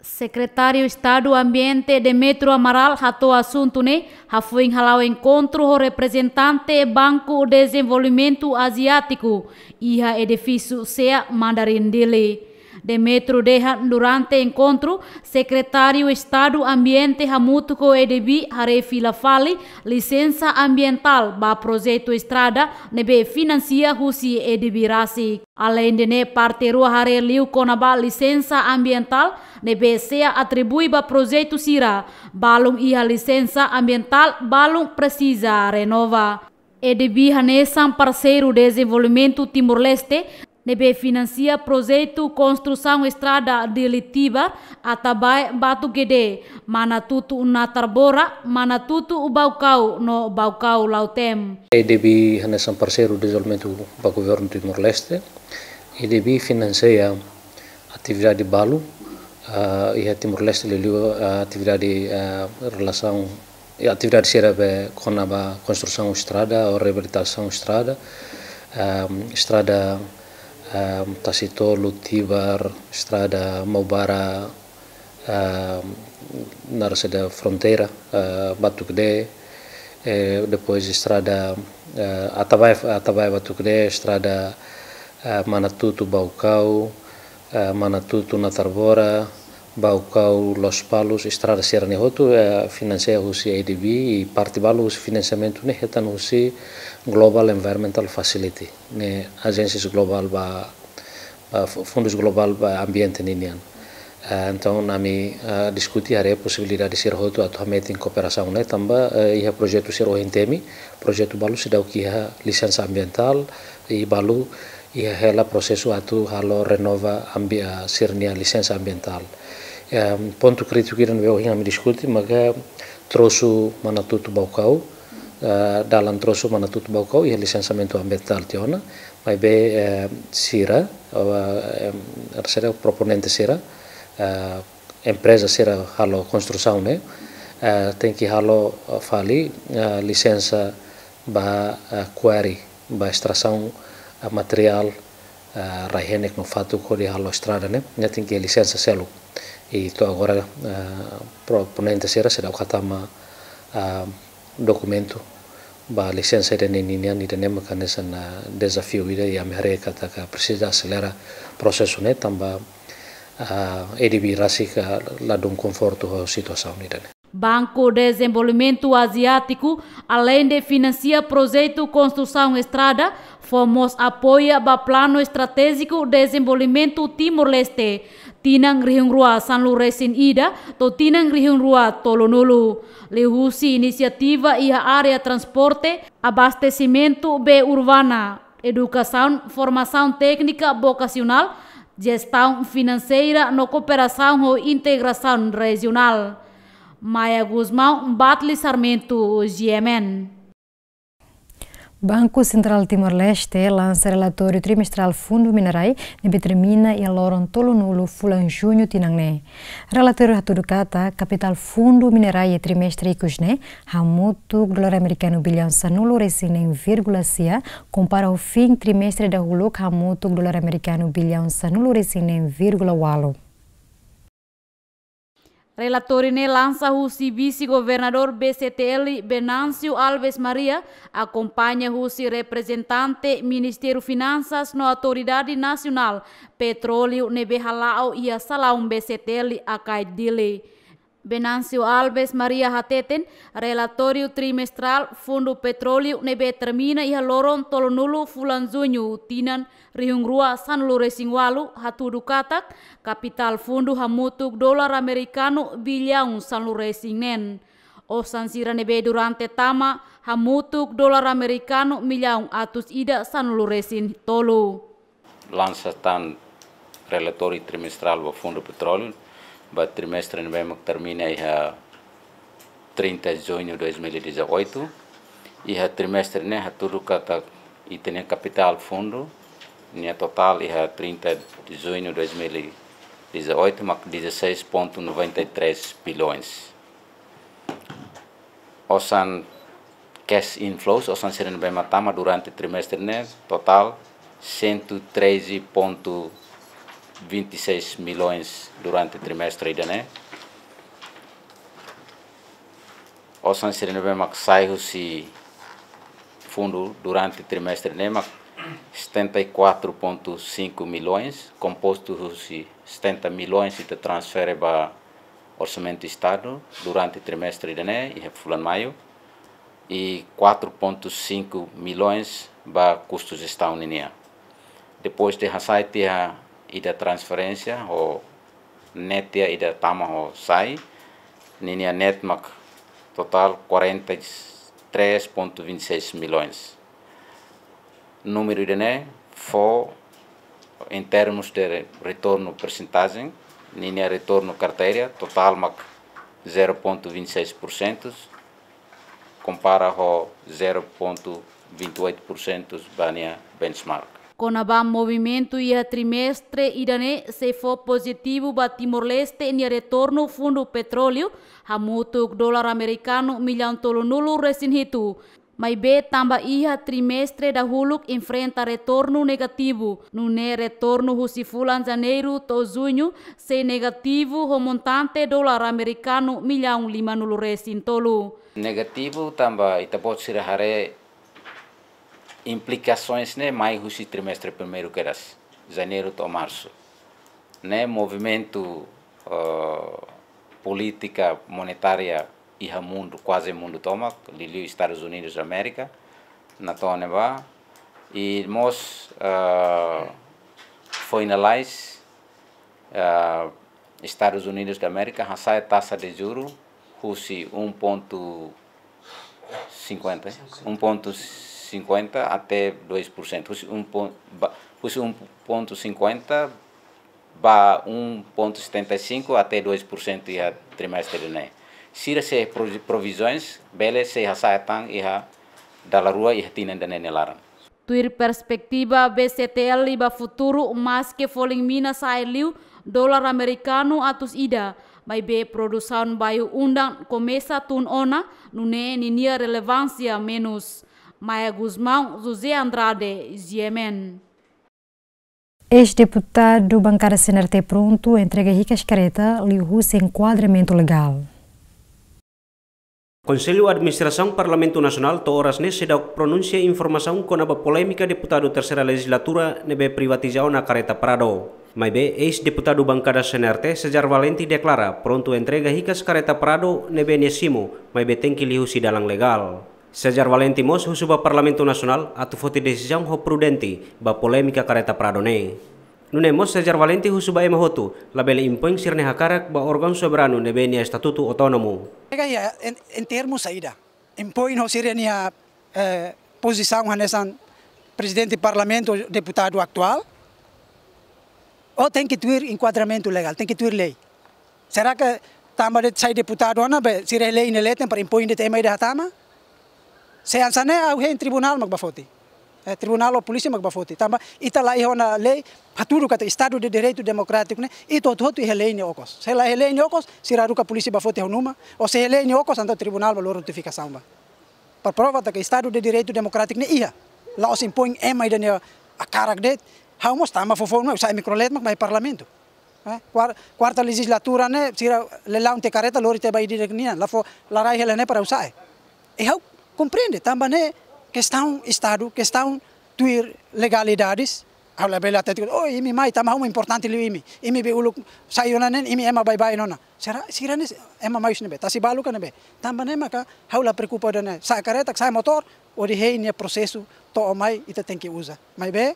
Sekretáriu Estadu Ambiente Demetrio Amaral hato'o asuntu ne'e hafoin hala'o enkontru ho reprezentante Banku Dezenvolvimentu Aziátiku iha edifísiu sea Mandarin Dili. Demetrio dehan durante enkontru, Sekretáriu Estadu Ambiente hamutuk ho ADB haree fila fali lisensa ambientál ba projetu estrada ne'ebé finansia husi ADB rasik. Aleinde ne'e, parte rua haree liu kona-ba lisensa ambientál ne'ebé sea atribui ba projetu sira, balun iha lisensa ambientál balun presiza renova. ADB hanesan parseiru dezenvolvimentu Timor-Leste ne'ebé finansia projetu konstrusaun estrada Dili-Tibar, Atabae-Batu Gedé, Manatuto-Natarbora, Manatuto-Baucau no Baucau-Lautem. ADB hanesan parseiru dezenvolvimentu ba governu Timor-Leste, ADB finansia atividade balu, ah, iha Timor-Leste liuliu, ah, atividade, ah, relasaun, i atividade sira be kona-ba konstrusaun estrada ou reabilitasaun estrada, ah, estrada, ah, Tasitolu, Tibar, estrada Maubara, ah, naran saida, fronteira, ah, Batucdé, eh, depois estrada, ah, Atabae, Atabae Batucdé, estrada, ah, Manatuto Baucau, ah, Manatuto Natarbora, Baucau Lospalos, estrada sira-ne'e hotu, ah, finansia husi ADB, i parte balu husi finansiamentu ne'e hetan husi Global Environmental Facility, ne'e ajénsia globál ba, ah, fu-, fundus globál ba ambiente ninian. Ah, entaun, ami, ah, diskute haree posibilidade sira hotu atu hametin kooperasaun ne'e tanba, eh, iha projetu sira ohin temi, projetu balu seidauk iha lisensa ambientál, i balu iha hela prosesu atu halo renova ambi-, ah, sira-nia lisensa ambientál. Em, pontu krítiku ida ne'ebé ohin ami diskute maka trosu Manatuto Baucau, ah, dalan trosu Manatuto Baucau iha lisensiamentu ambientál tiha ona, maibé, eh, sira, ah, em, sira proponente sira, ah, empreza sira halo konstrusaun ne'e, eh, tenke halo, eh, fali, eh, lisensa ba, eh, quarry, ba estrasaun, eh, materiál, eh, rai-henek no fatuk hodi halo estrada ne'e, ne'e tenke lisensa seluk. I to'o agora, eh, proponente sira seidauk hatama, eh, dokumentu ba lisensa ida-ne'e ninian, ida-ne'e maka hanesan, ah, dezafiu ida, i ami haree katak presiza aselera prosesu ne'e tanba, ah, ADB rasik, ah, ladún konfortu ho situasaun ida-ne'e. Banku Dezenvolvimentu Aziátiku, aleinde finansia projetu konstrusaun estrada, fó mós apoia ba Planu Estratéjiku Dezenvolvimentu Timor-Leste, tinan rihun rua sanulu-resin-ida to'o tinan rihun rua tolunulu. Liuhusi inisiativa iha área transporte, abastesimentu bee urbana, edukasaun, formasaun téknika vokasionál, jestaun finanseira no kooperasaun ho integrasaun rejionál. Maya Gusmão, Batli Sarmento, GMN. Banku Sentrál Timor-Leste lansa relatóriu trimestrál Fundu Minerai ne'ebé termina iha loron tolunulu fulan Juñu tinan ne'e. Relatóriu hatudu katak kapitál Fundu Minerai iha trimestre ikus ne'e hamutuk dolar amerikanu billaun sanulu-resin-neen vírgula sia, kompara ho fin trimestre dahuluk hamutuk dolar amerikanu billaun sanulu-resin-neen vírgula ualu. Relatóriu ne'e lansa husi Vise-Governadór BCTL, Venâncio Alves Maria, akompaña husi reprezentante Ministériu Finansas no Autoridade Nasionál Petróleu ne'ebé hala'o iha salaun BCTL Akai, Dili. Venâncio Alves Maria hateten, relatóriu trimestrál Fundu Petróleu ne'ebé termina iha loron tolunulu fulan Juñu tinan rihun rua sanulu-resin-ualu hatudu katak kapitál fundu hamutuk dolar amerikanu billaun sanulu-resin-neen. Osan sira ne'ebé durante tama hamutuk dolar amerikanu millaun atus ida sanulu-resin-tolu. Lansa tan relatóriu trimestrál ba Fundu Petróleu ba trimestre ne'ebé mak termina iha trinta de junho de dois mil e dezoito. Iha trimestre ne'e hatudu katak ita-nia kapitál fundu nia totál iha trinta de junho de dois mil e dezoito mak dezasseis ponto noventa e três bilhões. Osan cash inflows, osan sira ne'ebé mak tama durante trimestre ne'e, totál cento e treze ponto vinte e seis milhões durante trimestre ida-ne'e. Osan sira ne'ebé mak sai husi fundu durante trimestre ne'e mak setenta e quatro ponto cinco milhões, kompostu husi setenta milhões ita transfere ba Orsamentu Estadu durante trimestre ida-ne'e, iha fulan Maiu, i quatro ponto cinco milhões ba kustu jestaun ninian. Depois de hasai tiha ida transferénsia, ho net tiha ida tama ho sai, ninia net mak totál quarenta e três ponto vinte e seis milhões. Númeru ida-ne'e fó, em termos de re-, retorno percentagem, ninia retorno karteira totál mak zero ponto vinte e seis por cento, kompara ho zero ponto vinte e oito por cento ba nia benchmark. Kona-ba movimentu iha trimestre ida-ne'e sei fó pozitivu ba Timor-Leste nia retornu fundu petróleu, hamutuk dolar amerikanu millaun tolunulu resin hitu. Maibé tanba iha trimestre dahuluk enfrenta retornu negativu, nune'e retornu husi fulan Janeiru to'o Juñu sei negativu ho montante dolar amerikanu millaun limanulu resin tolu. Negativu tanba ita-boot sira haree implikasoens ne'e mai husi trimestre primeiru kedas, Janeiru to'o Marsu. Ne'e movimentu, eh, polítika monetária iha mundu, kuaze mundu tomak, liuliu Estadus Unidus Amérika, natoon ne'ebá, i mós, eh, finalize, eh, Estadus Unidus da Amérika hasa'e taxa de juru husi um ponto cinquenta, um ponto cinquenta até dois por cento, husi um pon-, ba, husi um ponto cinquenta ba um ponto setenta e cinco até dois por cento iha trimestre ne'e. Sira sei provi-, provizoens, bele sei hasa'e tan iha dala rua iha tinan ida-ne'e nia laran. Tuir perspetiva B C T L ba futuru, maske folin mina sa'e liu dolar amerikanu atus ida, maibé produsaun bayu-undan komesa tun ona, nune'e ninia relevánsia menus. Maia Gusmão, José Andrade, G M N. Eis-deputadu bankada C N R T prontu entrega hikas kareta liuhusi enkuadramentu legál. Konsellu Administrasaun Parlamentu Nasionál to'o oras ne'e seidauk pronunsia informasaun kona-ba polémika deputadu terseira lejizlatura ne'ebé privatiza ona kareta Prado. Maibé, eis-deputadu bankada C N R T, César Valente, deklara prontu entrega hikas kareta Prado ne'ebé nia simu, maibé tenke liuhusi dalan legál. César Valente mós husu ba Parlamentu Nasionál atu foti desizaun ho prudente ba polémika kareta Prado ne'e. Nune'e mós César Valente husu ba ema hotu, labele impoin sira-nia hakarak ba órgaun soberanu ne'ebé nia estatutu autónomu. Pega ya, en, en termu saida, impoin ho sira-nia, eh, pozisaun hanesan prezidente parlamentu, deputadu atuál, ou tenke tuir enkuadramentu legál, tenke tuir lei. Será que tanba de'it sai deputadu ona, be, sira lei ne'e leten para impoin de'it ema ida hatama? Se hanesan ne'e ha'u hein tribunál mak bá foti. Eh, tribunál ou polísia mak bá foti. Tanba ita la iha ona lei, hatudu katak Estadu de Direitu Demokrátiku ne'e, ita hotu-hotu iha lei nia okos. Se la iha lei nia okos, sira haruka polísia bá foti ha'u-nia uma, ou se iha lei nia okos, entaun tribunál bá lori notifikasaun bá. Para prova katak Estadu de Direitu Demokrátiku ne'e iha. La'ós impoin ema ida-ne'e hakarak de'it, ha'u mós tanba foufoun ne'e, ha'u sa'e mikrolet mak mai parlamentu. Eh, kuar-, kuarta lejizlatura ne'e, sira lelaun tiha kareta lori tiha ba ida-idak nian, la fó, la rai hela ne'e para ha'u sa'e. I ha'u komprende, tanba ne'e kestaun Estadu, kestaun tuir legalidades, ha'u labele hatete, oh, imi mai, tanba ha'u importante liu imi, imi be uluk sai ona ne'e, imi ema baibain ona. Sira, sira ne'e ema mai husi ne'ebé, tasi balu ka ne'ebé. Tanba ne'e maka ha'u la preokupa ida-ne'e, sa'e kareta, sa'e motór, hodi hein nia prosesu to'o mai ita tenke uza. Maibé,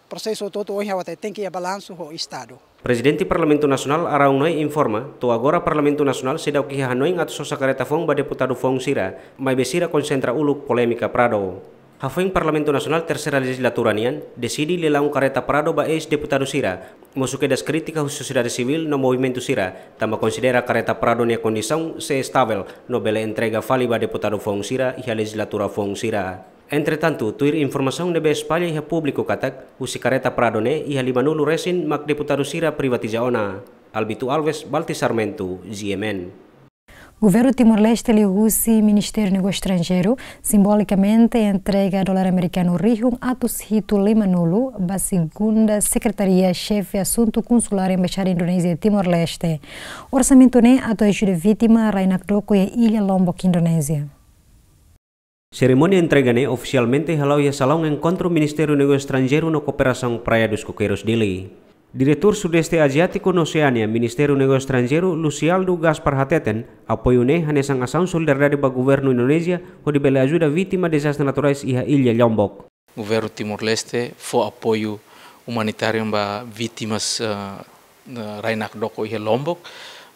prosesu hotu-hotu ohin ha'u hatete tenke iha balansu ho Estadu. Prezidente Parlamentu Nasionál Araun Noe informa, to'o agora Parlamentu Nasionál seidauk iha hanoin atu sosa kareta foun ba deputadu foun sira, maibé sira konsentra uluk polémika Prado. Hafoin Parlamentu Nasionál terseira lejizlatura nian deside lelaun kareta Prado ba eis-deputadu sira, mosu kedas krítika husi sosiedade sivíl no movimentu sira, tanba konsidera kareta Prado nia kondisaun sei estavel no bele entrega fali ba deputadu foun sira iha lejizlatura foun sira. Entretantu, tuir informasaun ne'ebé espalla iha públiku katak, husi kareta Prado ne'e iha limanulu resin mak deputadu sira privatiza ona. Albito Alves, Balti Sarmento, G M N. Governu Timor-Leste liuhusi Ministériu Negósiu Estranjeiru simbolikamente entrega dolar amerikanu rihun atus hitu limanulu ba segunda Sekretaria Xefe Asuntu Konsulár Embaixada Indonézia Timor-Leste. Orsamentu ne'e atu ajuda vítima rai nakdoko iha illa Lombok, Indonézia. Serimónia entrega ne'e ofisialmente hala'o iha salaun enkontru Ministériu Negósiu Estranjeiru no Kooperasaun Praia dos Coqueiros, Dili. Diretór Sudeste Aziátiku no Oseánia, Ministériu Negósiu Estranjeiru, Lucialdo Gaspar hateten, apoiu ne'e hanesan asaun solidariedade ba governu Indonézia, hodi bele ajuda vítima dezastre naturais iha illa Lombok. Governu Timor-Leste fó apoiu umanitáriu ba vítimas, eh, eh, rai nakdoko iha Lombok,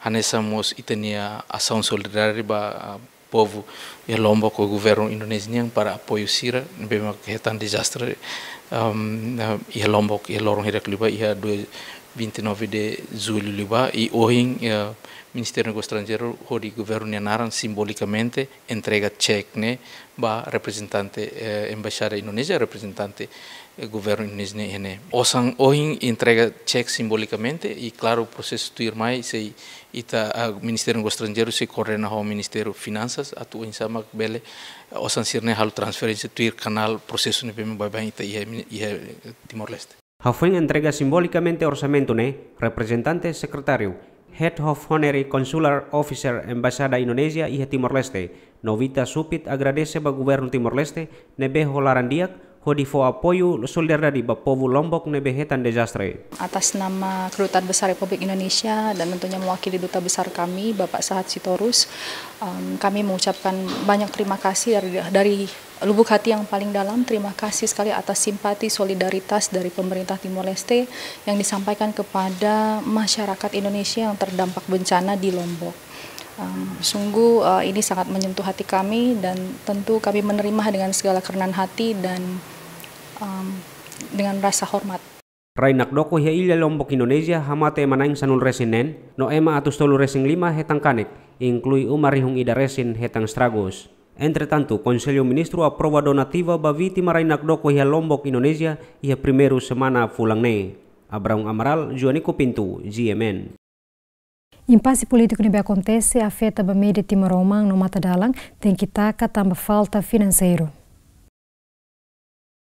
hanesan mós ita-nia asaun solidariedade ba, eh, povu iha Lombok ho governu Indonézia nian para apoiu sira ne'ebé mak hetan dezastre, ehm, eh, iha Lombok, iha loron hirak liubá, iha dua, Vinte e nove de julho liubá, i ohin, eh, Ministériu Negósiu Estranjeiru hodi governu nia naran simbolikamente entrega xeke ne'e ba reprezentante, eh, Embaixada Indonézia, reprezentante, eh, governu Indonézia ne'e iha ne'e. Osan ohin entrega xeke simbolikamente, i klaru prosesu tuirmai sei ita, ah, Ministériu Negósiu Estranjeiru sei koordena ho Ministériu Finansas atu oinsá mak bele, ah, osan sira-ne'e halo transferénsia tuir kanál prosesu ne'ebé mak baibain ita iha, iha Timor-Leste. Hafoin entrega simbolikamente orsamentu ne'e, reprezentante sekretáriu, Head of Honorary Consular Officer Embaixada Indonézia iha Timor-Leste, Novita Supit, agradese ba governu Timor-Leste ne'ebé ho laran di'ak hodi fó apoiu solidariedade ba povu Lombok ne'ebé hetan dezastre. Atas nama Kedutaan Besar Republik Indonesia dan tentunya mewakili Duta Besar kami, Bapak Sahat Sitorus, em, kami mengucapkan banyak terima kasih dari, dari lubuk hati yang paling dalam. Terima kasih sekali atas simpati, solidaritas dari pemerintah Timor-Leste yang disampaikan kepada masyarakat Indonesia yang terdampak bencana di Lombok. Em, sungguh, eh, ini sangat menyentuh hati kami dan tentu kami menerima dengan segala kerendahan hati dan, em, dengan rasa hormat. Rai nakdoko iha illa Lombok, Indonézia, hamate ema na'in sanulu resin neen, no ema atus tolu resin lima hetan kanek, inklui uma rihun ida resin hetan estragus. Entretantu, Konsellu Ministru aprova donativa ba vítima rai nakdoko iha Lombok, Indonézia, iha primeiru semana fulan ne'e. Abraão Amaral, Joanico Pinto, G M N. Impase polítiku ne'ebé akontese afeta ba média timoroan no matadalan tenke taka tanba falta finanseiru.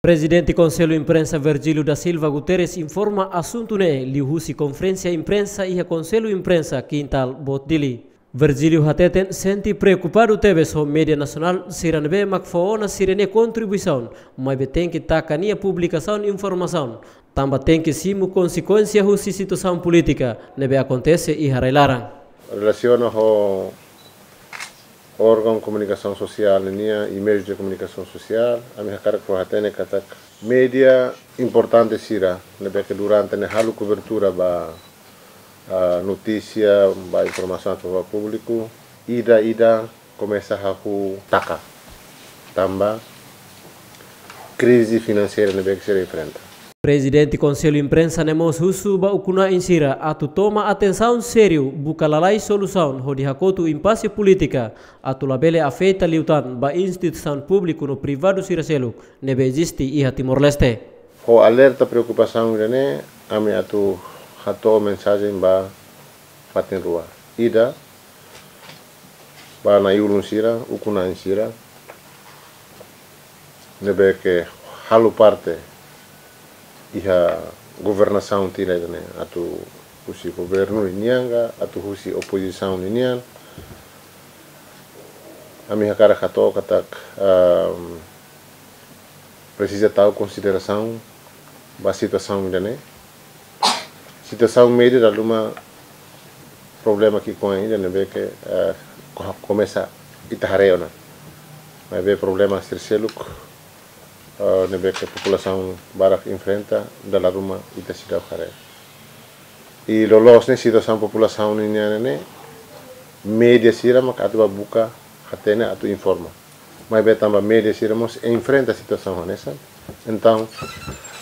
Prezidente Konsellu Imprensa Virgílio da Silva Guterres informa asuntu ne'e liuhusi konferénsia imprensa iha Konsellu Imprensa Kintal Boot Dili. Virgílio hateten sente preokupadu tebes ho média nasionál sira ne'ebé mak fó ona sira-nia kontribuisaun, maibé tenke taka nia publikasaun informasaun, tanba tenke simu konsekuénsia husi situasaun polítika ne'ebé akontese iha rai-laran. Relasiona ho órgaun komunikasaun sosiál nian, i meius de komunikasaun sosiál, ami hakarak fó hatene katak média importante sira ne'ebé ke durante ne'e halo kobertura ba, ah, notísia, ba informasaun atu ba públiku, ida-ida komesa hahú taka tanba krize finanseira ne'ebé ke sira enfrenta. Prezidente Konsellu Imprensa ne'e mós husu ba ukun-na'in sira atu toma atensaun sériu, buka lalais solusaun hodi hakotu impase polítika atu labele afeta liután ba instituisaun públiku no privadu sira seluk ne'ebé eziste iha Timor-Leste. Ho alerta preokupasaun ida-ne'e, ami atu hato'o mensajen ba fatin rua. Ida, ba na'i-ulun sira, ukun-na'in sira ne'ebé ke halo parte iha governasaun tiha ida-ne'e, atu husi governu ninian ka atu husi opozisaun ninian. Ami hakarak hato'o katak, ehm, presiza tau konsiderasaun ba situasaun ida-ne'e. Situasaun média dala ruma problema ki'ik-oan ida ne'ebé ke, eh, ko-, komesa ita haree ona. Maibé problema sira seluk, eh, ne'ebé ke populasaun barak enfrenta dala ruma ita seidauk haree. I loloos ne'e situasaun populasaun ninian ne'e, média sira mak atu ba buka hatene atu informa. Maibé tanba média sira mós enfrenta situasaun hanesan. Entaun,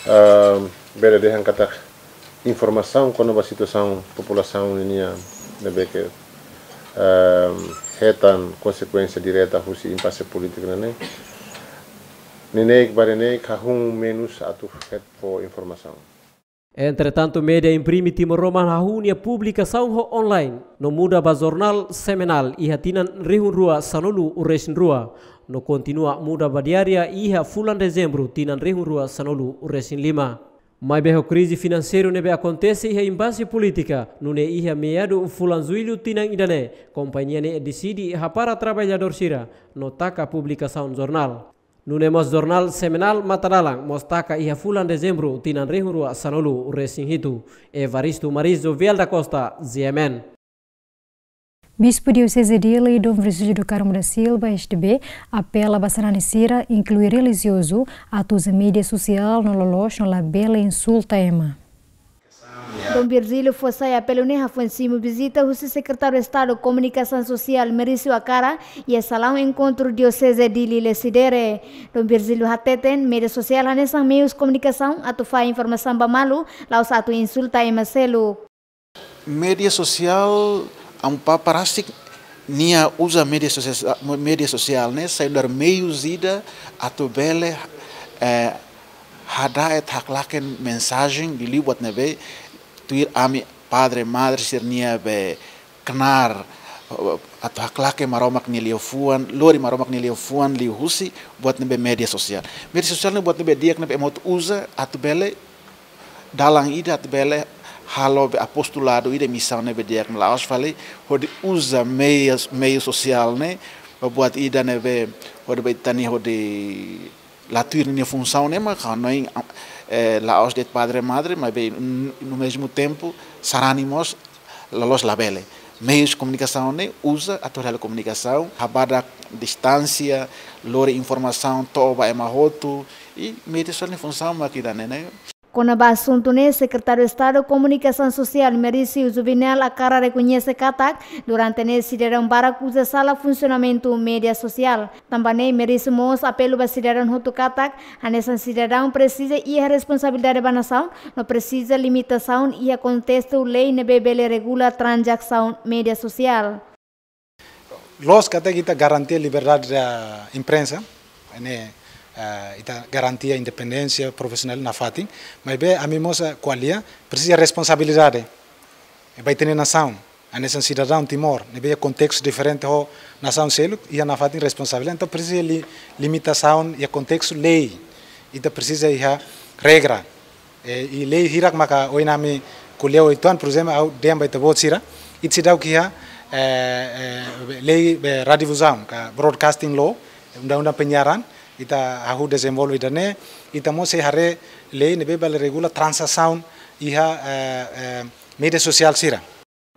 ehm, bele dehan katak informasaun kona-ba situasaun populasaun ninian ne'ebé ke, ehm, hetan konsekuénsia direta husi impase polítiku ne'e, neineik ba neineik hahú menus atu hetan fó informasaun. Entretantu, média imprime timoroan hahú nia publikasaun ho online, no muda ba jornál semanál iha tinan rihun rua sanulu resin rua, no kontinua muda ba diária iha fulan Dezembru tinan rihun rua sanulu resin lima. Maibé ho krize finanseiru ne'ebé akontese iha impase polítika, nune'e iha meadu fulan Jullu tinan ida-ne'e, kompañia ne'e deside hapara traballadór sira no taka publikasaun jornál. Nune'e mós jornál semanál Matadalan mós taka iha fulan Dezembru tinan rihun rua sanulu resin hitu. Evaristo Marizo Vieira da Costa, G M N. Bispu Dioseze Dili, Dom Virgílio do Carmo da Silva, S D B, apela ba sarani sira, inklui relijiozu, atu uza média sosiál no loloos no labele insulta ema. Dom Virgílio fó sai apelu ne'e hafoin simu vizita husi Sekretáriu Estadu Komunikasaun Sosiál Merício Akara iha salaun enkontru Dioseze Dili Lecidere. Dom Virgílio hateten, média sosiál hanesan meius komunikasaun atu fahe informasaun ba malu, la'ós atu insulta ema seluk. Média sosiál, Amu Papa rasik, nia uza média sosiál, média sosiál ne'e sai nu'udar meius ida atu bele, eh, hada'et haklaken mensajen liuliu buat ne'ebé tuir ami padre madre sira-nia be knaar, eh, atu haklaken Maromak nia liafuan, lori Maromak nia liafuan liuhusi buat ne'ebé média sosiál. Média sosiál ne'e buat ne'ebé di'ak ne'ebé ema hotu uza atu bele dalan ida atu bele halo be apostoladu ida, misaun ne'ebé di'ak, la'ós fali hodi uza meius, meiu sosiál ne'e ba buat ida ne'ebé hodi be tani hodi la tuir nia funsaun ne'e mak hanoin, eh, la'ós de'it padre madre, maibé n-, no mesmo tempo sarani mós loloos labele. Meius komunikasaun ne'e uza atu halo komunikasaun, habadak distánsia, lori informasaun to'o ba ema hotu, i média sosiál nia funsaun mak ida-ne'e, ne'e. Kona-ba asuntu ne'e, Sekretáriu Estadu Komunikasaun Sosiál Merício Juvenal Akara rekoñese katak durante ne'e sidadaun barak uza sala funsionamentu média sosiál. Tanba ne'e, Merício mós apelu ba sidadaun hotu katak hanesan sidadaun presiza iha responsabilidade ba nasaun, no presiza limitasaun iha kontestu lei ne'ebé bele regula tranzasaun média sosiál. Loos katak ita garantia liberdade da imprensa, ne'e, eh, ita garantia independénsia, profisionál nafatin, maibé ami mós, eh, ko'alia, presiza responsabilidade ba ita-nia nasaun, hanesan sidadaun Timor, ne'ebé iha kontestu diferente ho nasaun seluk, iha nafatin responsabilidade, entaun presiza li-, limitasaun iha kontestu lei, ita presiza iha regra. Eh, i lei hirak maka ohin ami ko'alia uitoan, por ezemplu, ha'u dehan ba ita-boot sira, ita seidauk iha, eh, eh, lei, eh, radiodifuzaun, ka broadcasting law, undang-undang penyiaran, ita hahú dezenvolve ida-ne'e, ita mós sei haree lei ne'ebé bele regula tranzasaun iha, eh, eh, média sosiál sira.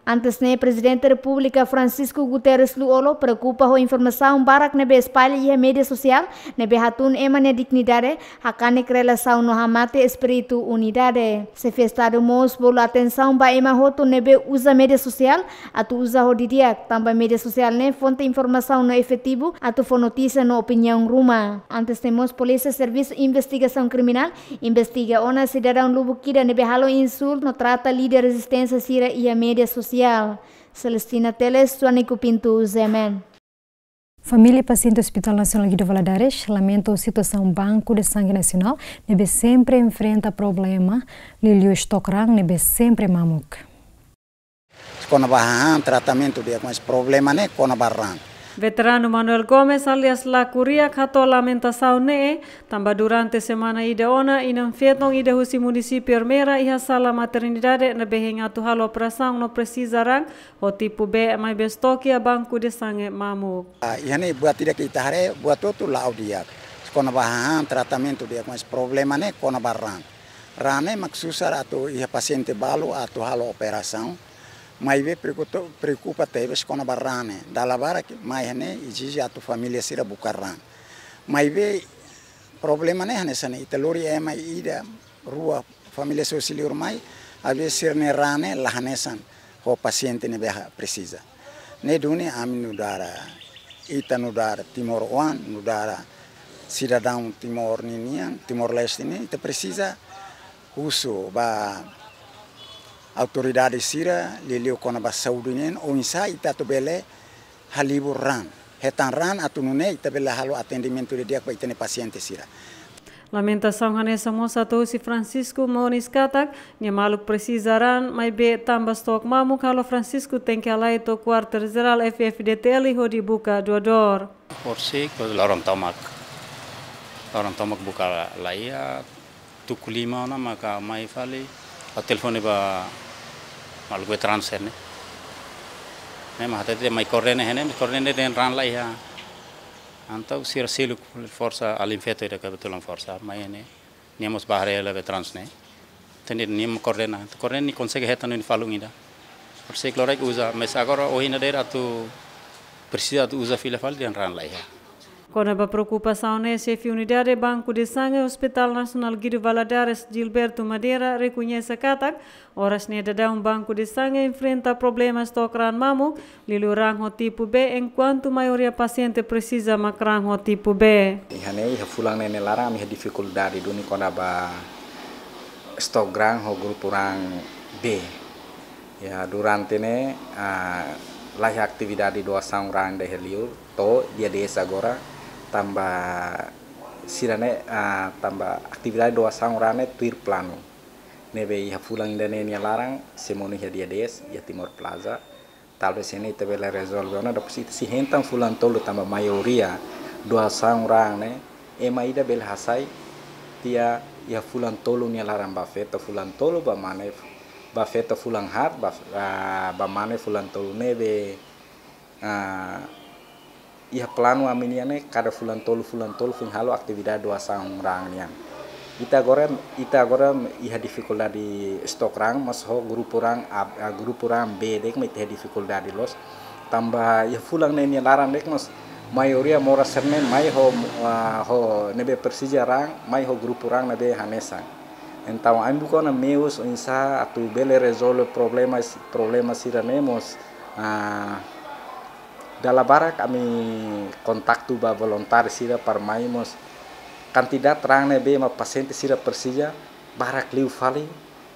Antes ne'e, Prezidente Repúblika Francisco Guterres Lú-Olo preokupa ho informasaun barak ne'ebé espalla iha média sosiál, ne'ebé hatún ema nia dignidade, hakanek relasaun no hamate espíritu unidade. Xefe Estadu mós bolu atensaun ba ema hotu ne'ebé uza média sosiál, atu uza ho didi'ak, tanba média sosiál ne'e fonte informasaun no efetivu atu fó notísia no opiniaun ruma. Antes ne'e mós Polísia Servisu Investigasaun Kriminál investiga ona sidadaun lubuk ida ne'ebé halo insultu no trata líder rezisténsia sira iha média sosiál. Celestina Teles, Suaniku Pinto, Z M N. Família pasiente Hospital Nasionál Guido Valadares lamenta situasaun Banku de Sange Nasionál ne'ebé sempre enfrenta problema, liuliu estok raan ne'ebé sempre mamuk. Kona-ba hahán tratamentu di'ak, mas problema ne'e kona-ba raan. Veteranu Manuel Gomes alias Laku Riak hato'o lamentasaun ne'e, tanba durante semana ida ona, inan-feton ida husi munisípiu Ermera iha sala maternidade ne'ebé hein atu halo operasaun no presiza raan, ho tipu B, maibé estok iha Banku de Sange mamuk. Ah, iha ne'e buat ida ke ita haree, buat hotu la'o di'ak. Kona-ba hahán tratamentu di'ak, mas problema ne'e kona-ba raan. Raan ne'e mak susar atu iha pasiente balu atu halo operasaun. Maibé preokupa, preokupa tebes kona-ba raan ne'e. Dala barak mai iha ne'e ezije atu família sira buka raan. Maibé problema ne'e hanesan ne'e, ita lori ema ida, rua, família sira husi liur mai, às vezes sira-nia raan ne'e la hanesan ho pasiente ne'ebé presiza. Ne'e duni ami nu'udar, ita nu'udar timoroan, nu'udar sidadaun Timor ninian, Timor-Leste nian, ita presiza husu ba autoridade sira, liuliu kona-ba saúde nian, oinsá ita atu bele halibur raan. Hetan raan atu nune'e ita bele halo atendimentu didi'ak ba ita-nia pasiente sira. Lamentasaun hanesan mós hato'o husi Francisco Moniz katak, nia maluk presiza raan, maibé tanba estok mamuk halo Francisco tenke halai to'o Kuartél Jerál F F D T L hodi buka doadór. Horisehik, loron tomak. Loron tomak buka la iha, tuku lima ona maka mai fali, ha'u telefone ba maluk veteranu sira-ne'e. Ne'e mak hatete mai koordene iha ne'e, koordene dehan raan la iha. Entaun sira seluk forsa alin-feto ida kebetulan forsa mai iha ne'e. Nia mós bá haree hela veteranu sira-ne'e. Entaun nia mak koordena. Koordena nia konsege hetan nia falun ida. Horisehik loraik uza, mas agora ohin ida-ne'e atu presiza atu uza fila fali dehan raan la iha. Kona-ba preokupasaun ne'e, Xefe Unidade Banco de Sangue Hospital Nacional Guido Valadares, Gilberto Madeira, rekoñese katak oras ne'e daudaun Banco de Sangue enfrenta problema stok raan mamuk, liuliu raan ho tipo B, enkuantu maioria pasiente presiza mak raan ho tipo B. Iha ne'e, iha fulan ne'e nia laran ami iha difikuldade duni kona-ba stok raan ho grupu raan B. Ya, durante ne'e, ah, laiha atividade doasaun raan iha liur, to'o dia dez agora, tanba sira-ne'e, ah, tanba atividade doasaun raan ne'e tuir planu. Ne'ebé iha fulan ida-ne'e nia laran, sei monu iha dia dez, iha Timor Plaza. Talvés ne'e ita bele rezolve ona, depois ita sei hetan fulan tolu tanba maioria doasaun raan ne'e, ema ida bele hasai tiha iha fulan tolu nia laran, ba feto fulan tolu, ba mane, ba feto fulan haat, ba, ah, ba mane fulan tolu. Ne'ebé, ah, iha planu ami-nian ne'e kada fulan tolu, fulan tolu foin halo atividade doasaun raan nian. Ita agora, ita agora iha difikuldade stok raan, mas ho grupu raan A, ah, grupu raan B de'it mak ita iha difikuldade loos. Tanba iha fulan ne'e nia laran de'it mas maioria moras sira-ne'e mai ho, ah, ho ne'ebé presiza raan, mai ho grupu raan ne'ebé hanesan. Entaun, ami buka ona meius oinsá atu bele rezolve problema, problema sira-ne'e mós, ah, dala barak ami kontaktu ba voluntáriu sira para mai mós kantidade raan ne'ebé mak pasiente sira presiza barak liu fali,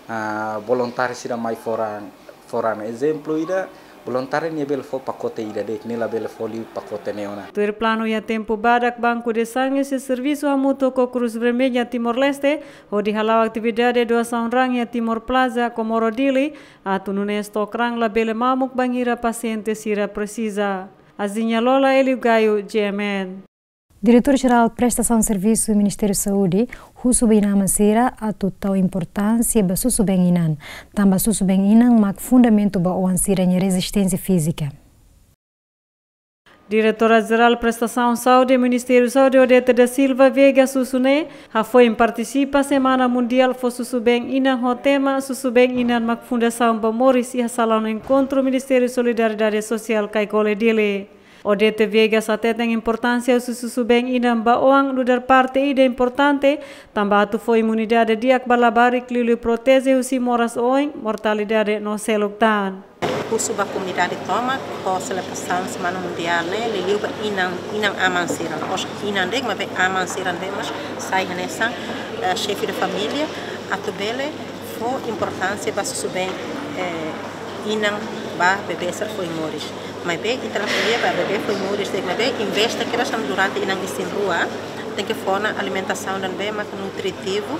ah, voluntáriu sira mai fó raan, fó raan. Ezemplu ida, voluntáriu ne'e bele fó pakote ida de'it, nia labele fó liu pakote ne'e ona. Tuir planu iha tempu badak Banco de Sangue sei servisu hamutuk ho Cruz Vermelha Timor-Leste, hodi hala'o atividade doasaun raan iha Timor Plaza, Comoro Dili, atu nune'e stok raan labele mamuk bainhira pasiente sira presiza. Azinha Lola, Elio Gaio, G M N. Diretór Jerál Prestasaun Servisu Ministériu Saúde husu ba inan-aman sira atu tau importánsia ba susubeen inan, tanba susubeen inan mak fundamentu ba oan sira-nia rezisténsia fízika. Diretora Jerál Prestasaun Saúde Ministériu Saúde, Odete da Silva Viegas, husu ne'e hafoin partisipa Semana Mundiál Fó Susubeen Inan ho tema Susubeen Inan mak Fundasaun ba Moris iha Salaun Enkontru Ministériu Solidariedade Sosiál Caicole, Dili. Odete Viegas hateten importánsia husi susubeen inan ba oan nu'udar parte ida importante, tanba atu fó imunidade di'ak ba labarik, liuliu proteje husi moras oioin, mortalidade no seluk tan. Husu ba komunidade tomak, ho selebrasaun Semana Mundiál ne'e, liuliu ba inan, inan-aman sira. Os inan de'it, maibé aman sira ne'ebé mós sai hanesan, eh, xefe de família, atu bele fó importánsia ba susubeen, eh, inan ba bebé sira foin moris. Maibé ita la ko'alia ba bebé foin moris de'it, maibé investe kedas durante inan isin-rua, tenke fó ona alimentasaun ida ne'ebé mak nutritivu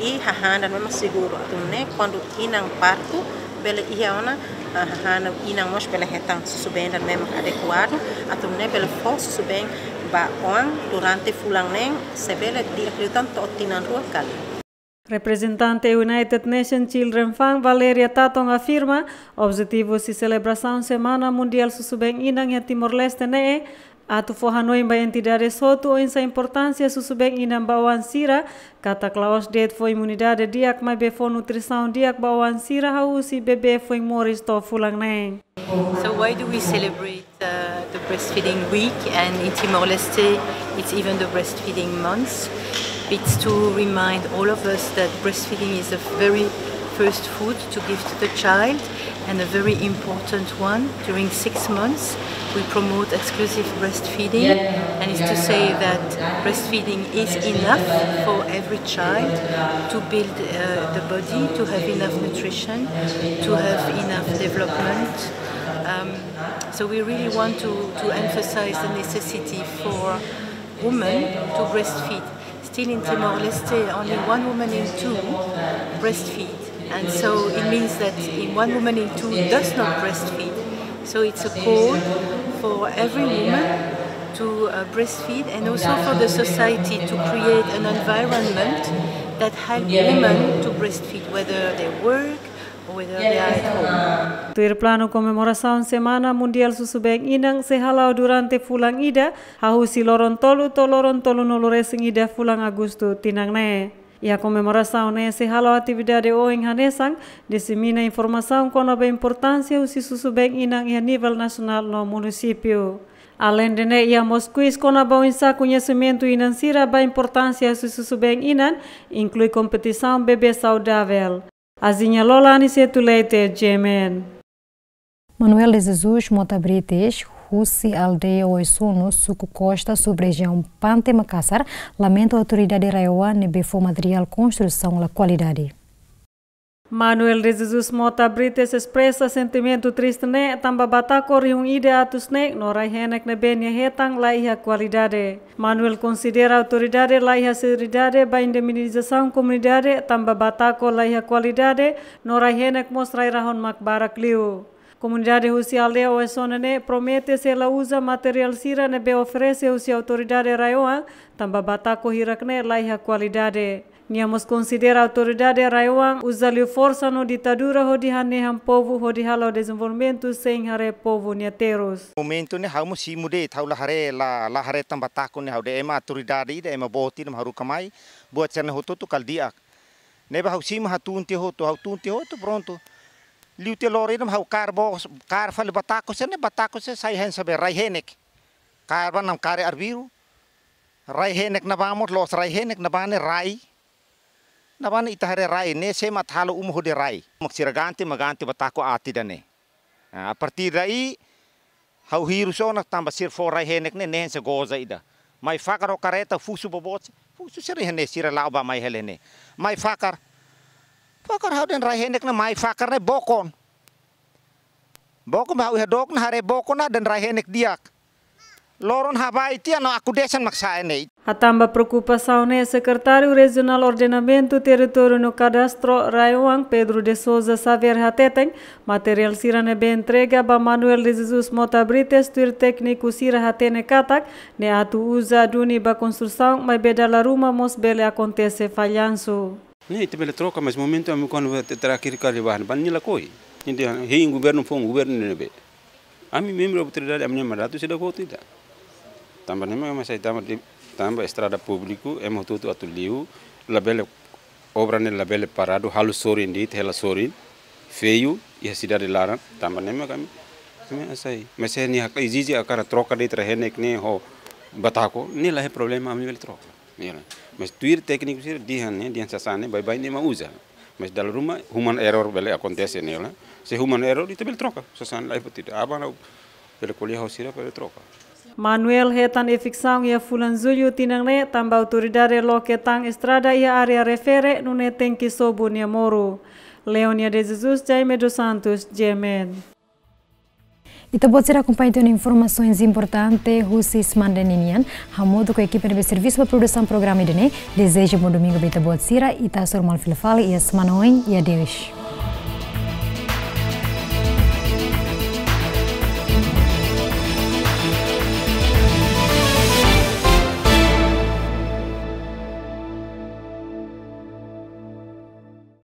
i hahán ida ne'ebé mak seguru. Atu nune'e kuandu inan partu, bele iha ona, ah, hahán, inan mós bele hetan susubeen ida ne'ebé mak adekuadu, atu nune'e bele fó susubeen ba oan durante fulan neen, se bele di'ak liután to'o tinan rua kali. Reprezentante United Nations Children Fund, Valeria Tatton, afirma objetivu husi selebrasaun Semana Mundiál Susubeen Inan iha Timor-Leste ne'e atu fó hanoin ba entidade hotu oinsá importánsia susubeen inan ba oan sira, katak la'ós de'it fó imunidade di'ak, maibé fó nutrisaun di'ak ba oan sira hahú husi bebé foin moris to'o fulan neen. So why do we celebrate, uh, the Breastfeeding Week, and in Timor-Leste, it's even the Breastfeeding Month? It's to remind all of us that breastfeeding is the very first food to give to the child, and a very important one. During six months, we promote exclusive breastfeeding, and it's to say that breastfeeding is enough for every child to build, uh, the body, to have enough nutrition, to have enough development. Um, so we really want to, to emphasize the necessity for women to breastfeed. Still in Timor-Leste, only one woman in two breastfeed. And so it means that in one woman in two does not breastfeed. So it's a call for every woman to, uh, breastfeed, and also for the society to create an environment that help women to breastfeed, whether they work or whether they are at home. Tuir planu komemorasaun Semana Mundiál Susubeen Inan sei hala'o durante fulan ida, hahú husi loron tolu to'o loron tolunulu-resin-ida fulan Agostu tinan ne'e. Iha komemorasaun ne'e sei hala'o atividade oioin hanesan disemina informasaun kona-ba importánsia husi susubeen inan iha nivel nasionál no munisípiu. Aleinde ne'e, iha mós kuis kona-ba oinsá koñesimentu inan sira ba importánsia susu-been inan, inklui kompetisaun bebé saudavel. Azinha Lola, Aniceto Leite, G M N. Manuel de Jesus Mota Brites, husi aldeia Oesono, suku Costa, sub-rejiaun Pante, Makassar, lamenta autoridade RAEOA ne'ebé fó materiál konstrusaun la kualidade. Manuel de Jesus Mota Brites espresa sentimentu triste ne'e tanba batako rihun ida atus ne'e no rai-henek ne'ebé nia hetan la iha kualidade. Manuel konsidera autoridade la iha seriedade ba indemnizasaun komunidade tanba batako la iha kualidade no rai-henek mós rai-rahun mak barak liu. Komunidade husi aldeia Oesono ne'e promete sei la uza materiál sira ne'ebé oferese husi autoridade RAEOA tanba batako hirak ne'e la iha kualidade. Nia mós konsidera autoridade RAEOA uza liu forsa no ditadura hodi hanehan povu hodi halo dezenvolvimentu sein haree povu nia terus. Momentu ne'e ha'u mós simu de'it, ha'u la haree, la, la haree tan batako ne'e, ha'u dehan ema autoridade ida, ema boot ida mak haruka mai, buat sira-ne'e hotu-hotu kala di'ak. Ne'ebé ha'u simu, ha'u tun tiha hotu, ha'u tun tiha hotu, prontu. Liu tiha loron ida mak ha'u kaer bos, kaer fali batako sira-ne'e, batako sira sai hanesan be rai-henek. Kaer ba namkari arbiru. Rai-henek ne'ebá mós loos, rai-henek ne'ebá ne'e rai. Ne'ebá ne'e ita haree rai, ne'e sé mak atu halo uma hodi rai. Mak sira ganti, mak ganti batako aat ida-ne'e. Ah, a partir daí, ha'u hirus ona tanba sira fó rai-henek ne'e, ne'e hanesan goza ida. Mai fakar ho karreta, fusu boboot, fusu sira iha ne'e, sira la'o bá mai hela ne'e. Mai fakar. Fakar, ha'u dehan rai-henek ne'e mai fakar ne'e bokon. Bokon ba ha'u iha dook ne'e haree bokon, ha'u dehan rai-henek di'ak. Loron habai tiha no aku desan mak sa'e ne'e. Hatán ba preokupasaun ne'e, Sekretáriu Rejionál Ordenamentu Territóriu no Kadastru RAEOA, Pedro de Sousa Xavier hateten, materiál sira ne'ebé entrega ba Manuel de Jesus Mota Brites tuir tékniku sira hatene katak ne'e atu uza duni ba konstrusaun, maibé dala ruma mós bele akontese fallansu. Ne'e ita bele troka, mas momentu ami kuandu terakhir kali bá, bá nia lakohi. Nia dehan hein governu foun, governu ne'ebé. Ami membru autoridade, ami-nia mandatu seidauk hotu ida. Tanba ne'e mak ami hasai tanba di, tanba estrada públiku, ema hotu-hotu atu liu, labele, obra ne'e labele paradu, halo sorin de'it, hela sorin, feiu, iha sidade laran, tanba ne'e mak ami, ami hasai. Mas se nia hakarak ezije hakarak troka de'it rai-henek ne'e ho batako, ne'e la iha problema, ami bele troka. Ne'e lae. Mas tuir tékniku sira dehan ne'e, dehan sasán ne'e, baibain ne'e ema uza. Mas dala ruma human error bele akontese ne'e lae. Se human error, ita bele troka. Sasán la iha buat ida. Aban ha'u bele ko'alia ho sira bele troka. Manuel hetan eviksaun iha fulan Jullu tinan ne'e, tanba autoridade loke tan estrada iha área refere, nune'e tenke sobu nia moru. Leonia de Jesus, Jaime dos Santos, G M N. Ita-boot sira akompaña tiha ona informasaun importante husi semana ida-ne'e nian. Hamutuk ho ekipa ne'ebé servisu ba produsaun programa ida-ne'e, dezeja bom domingu ba ita-boot sira, ita hasoru malu fila fali iha semana oin, i adeus.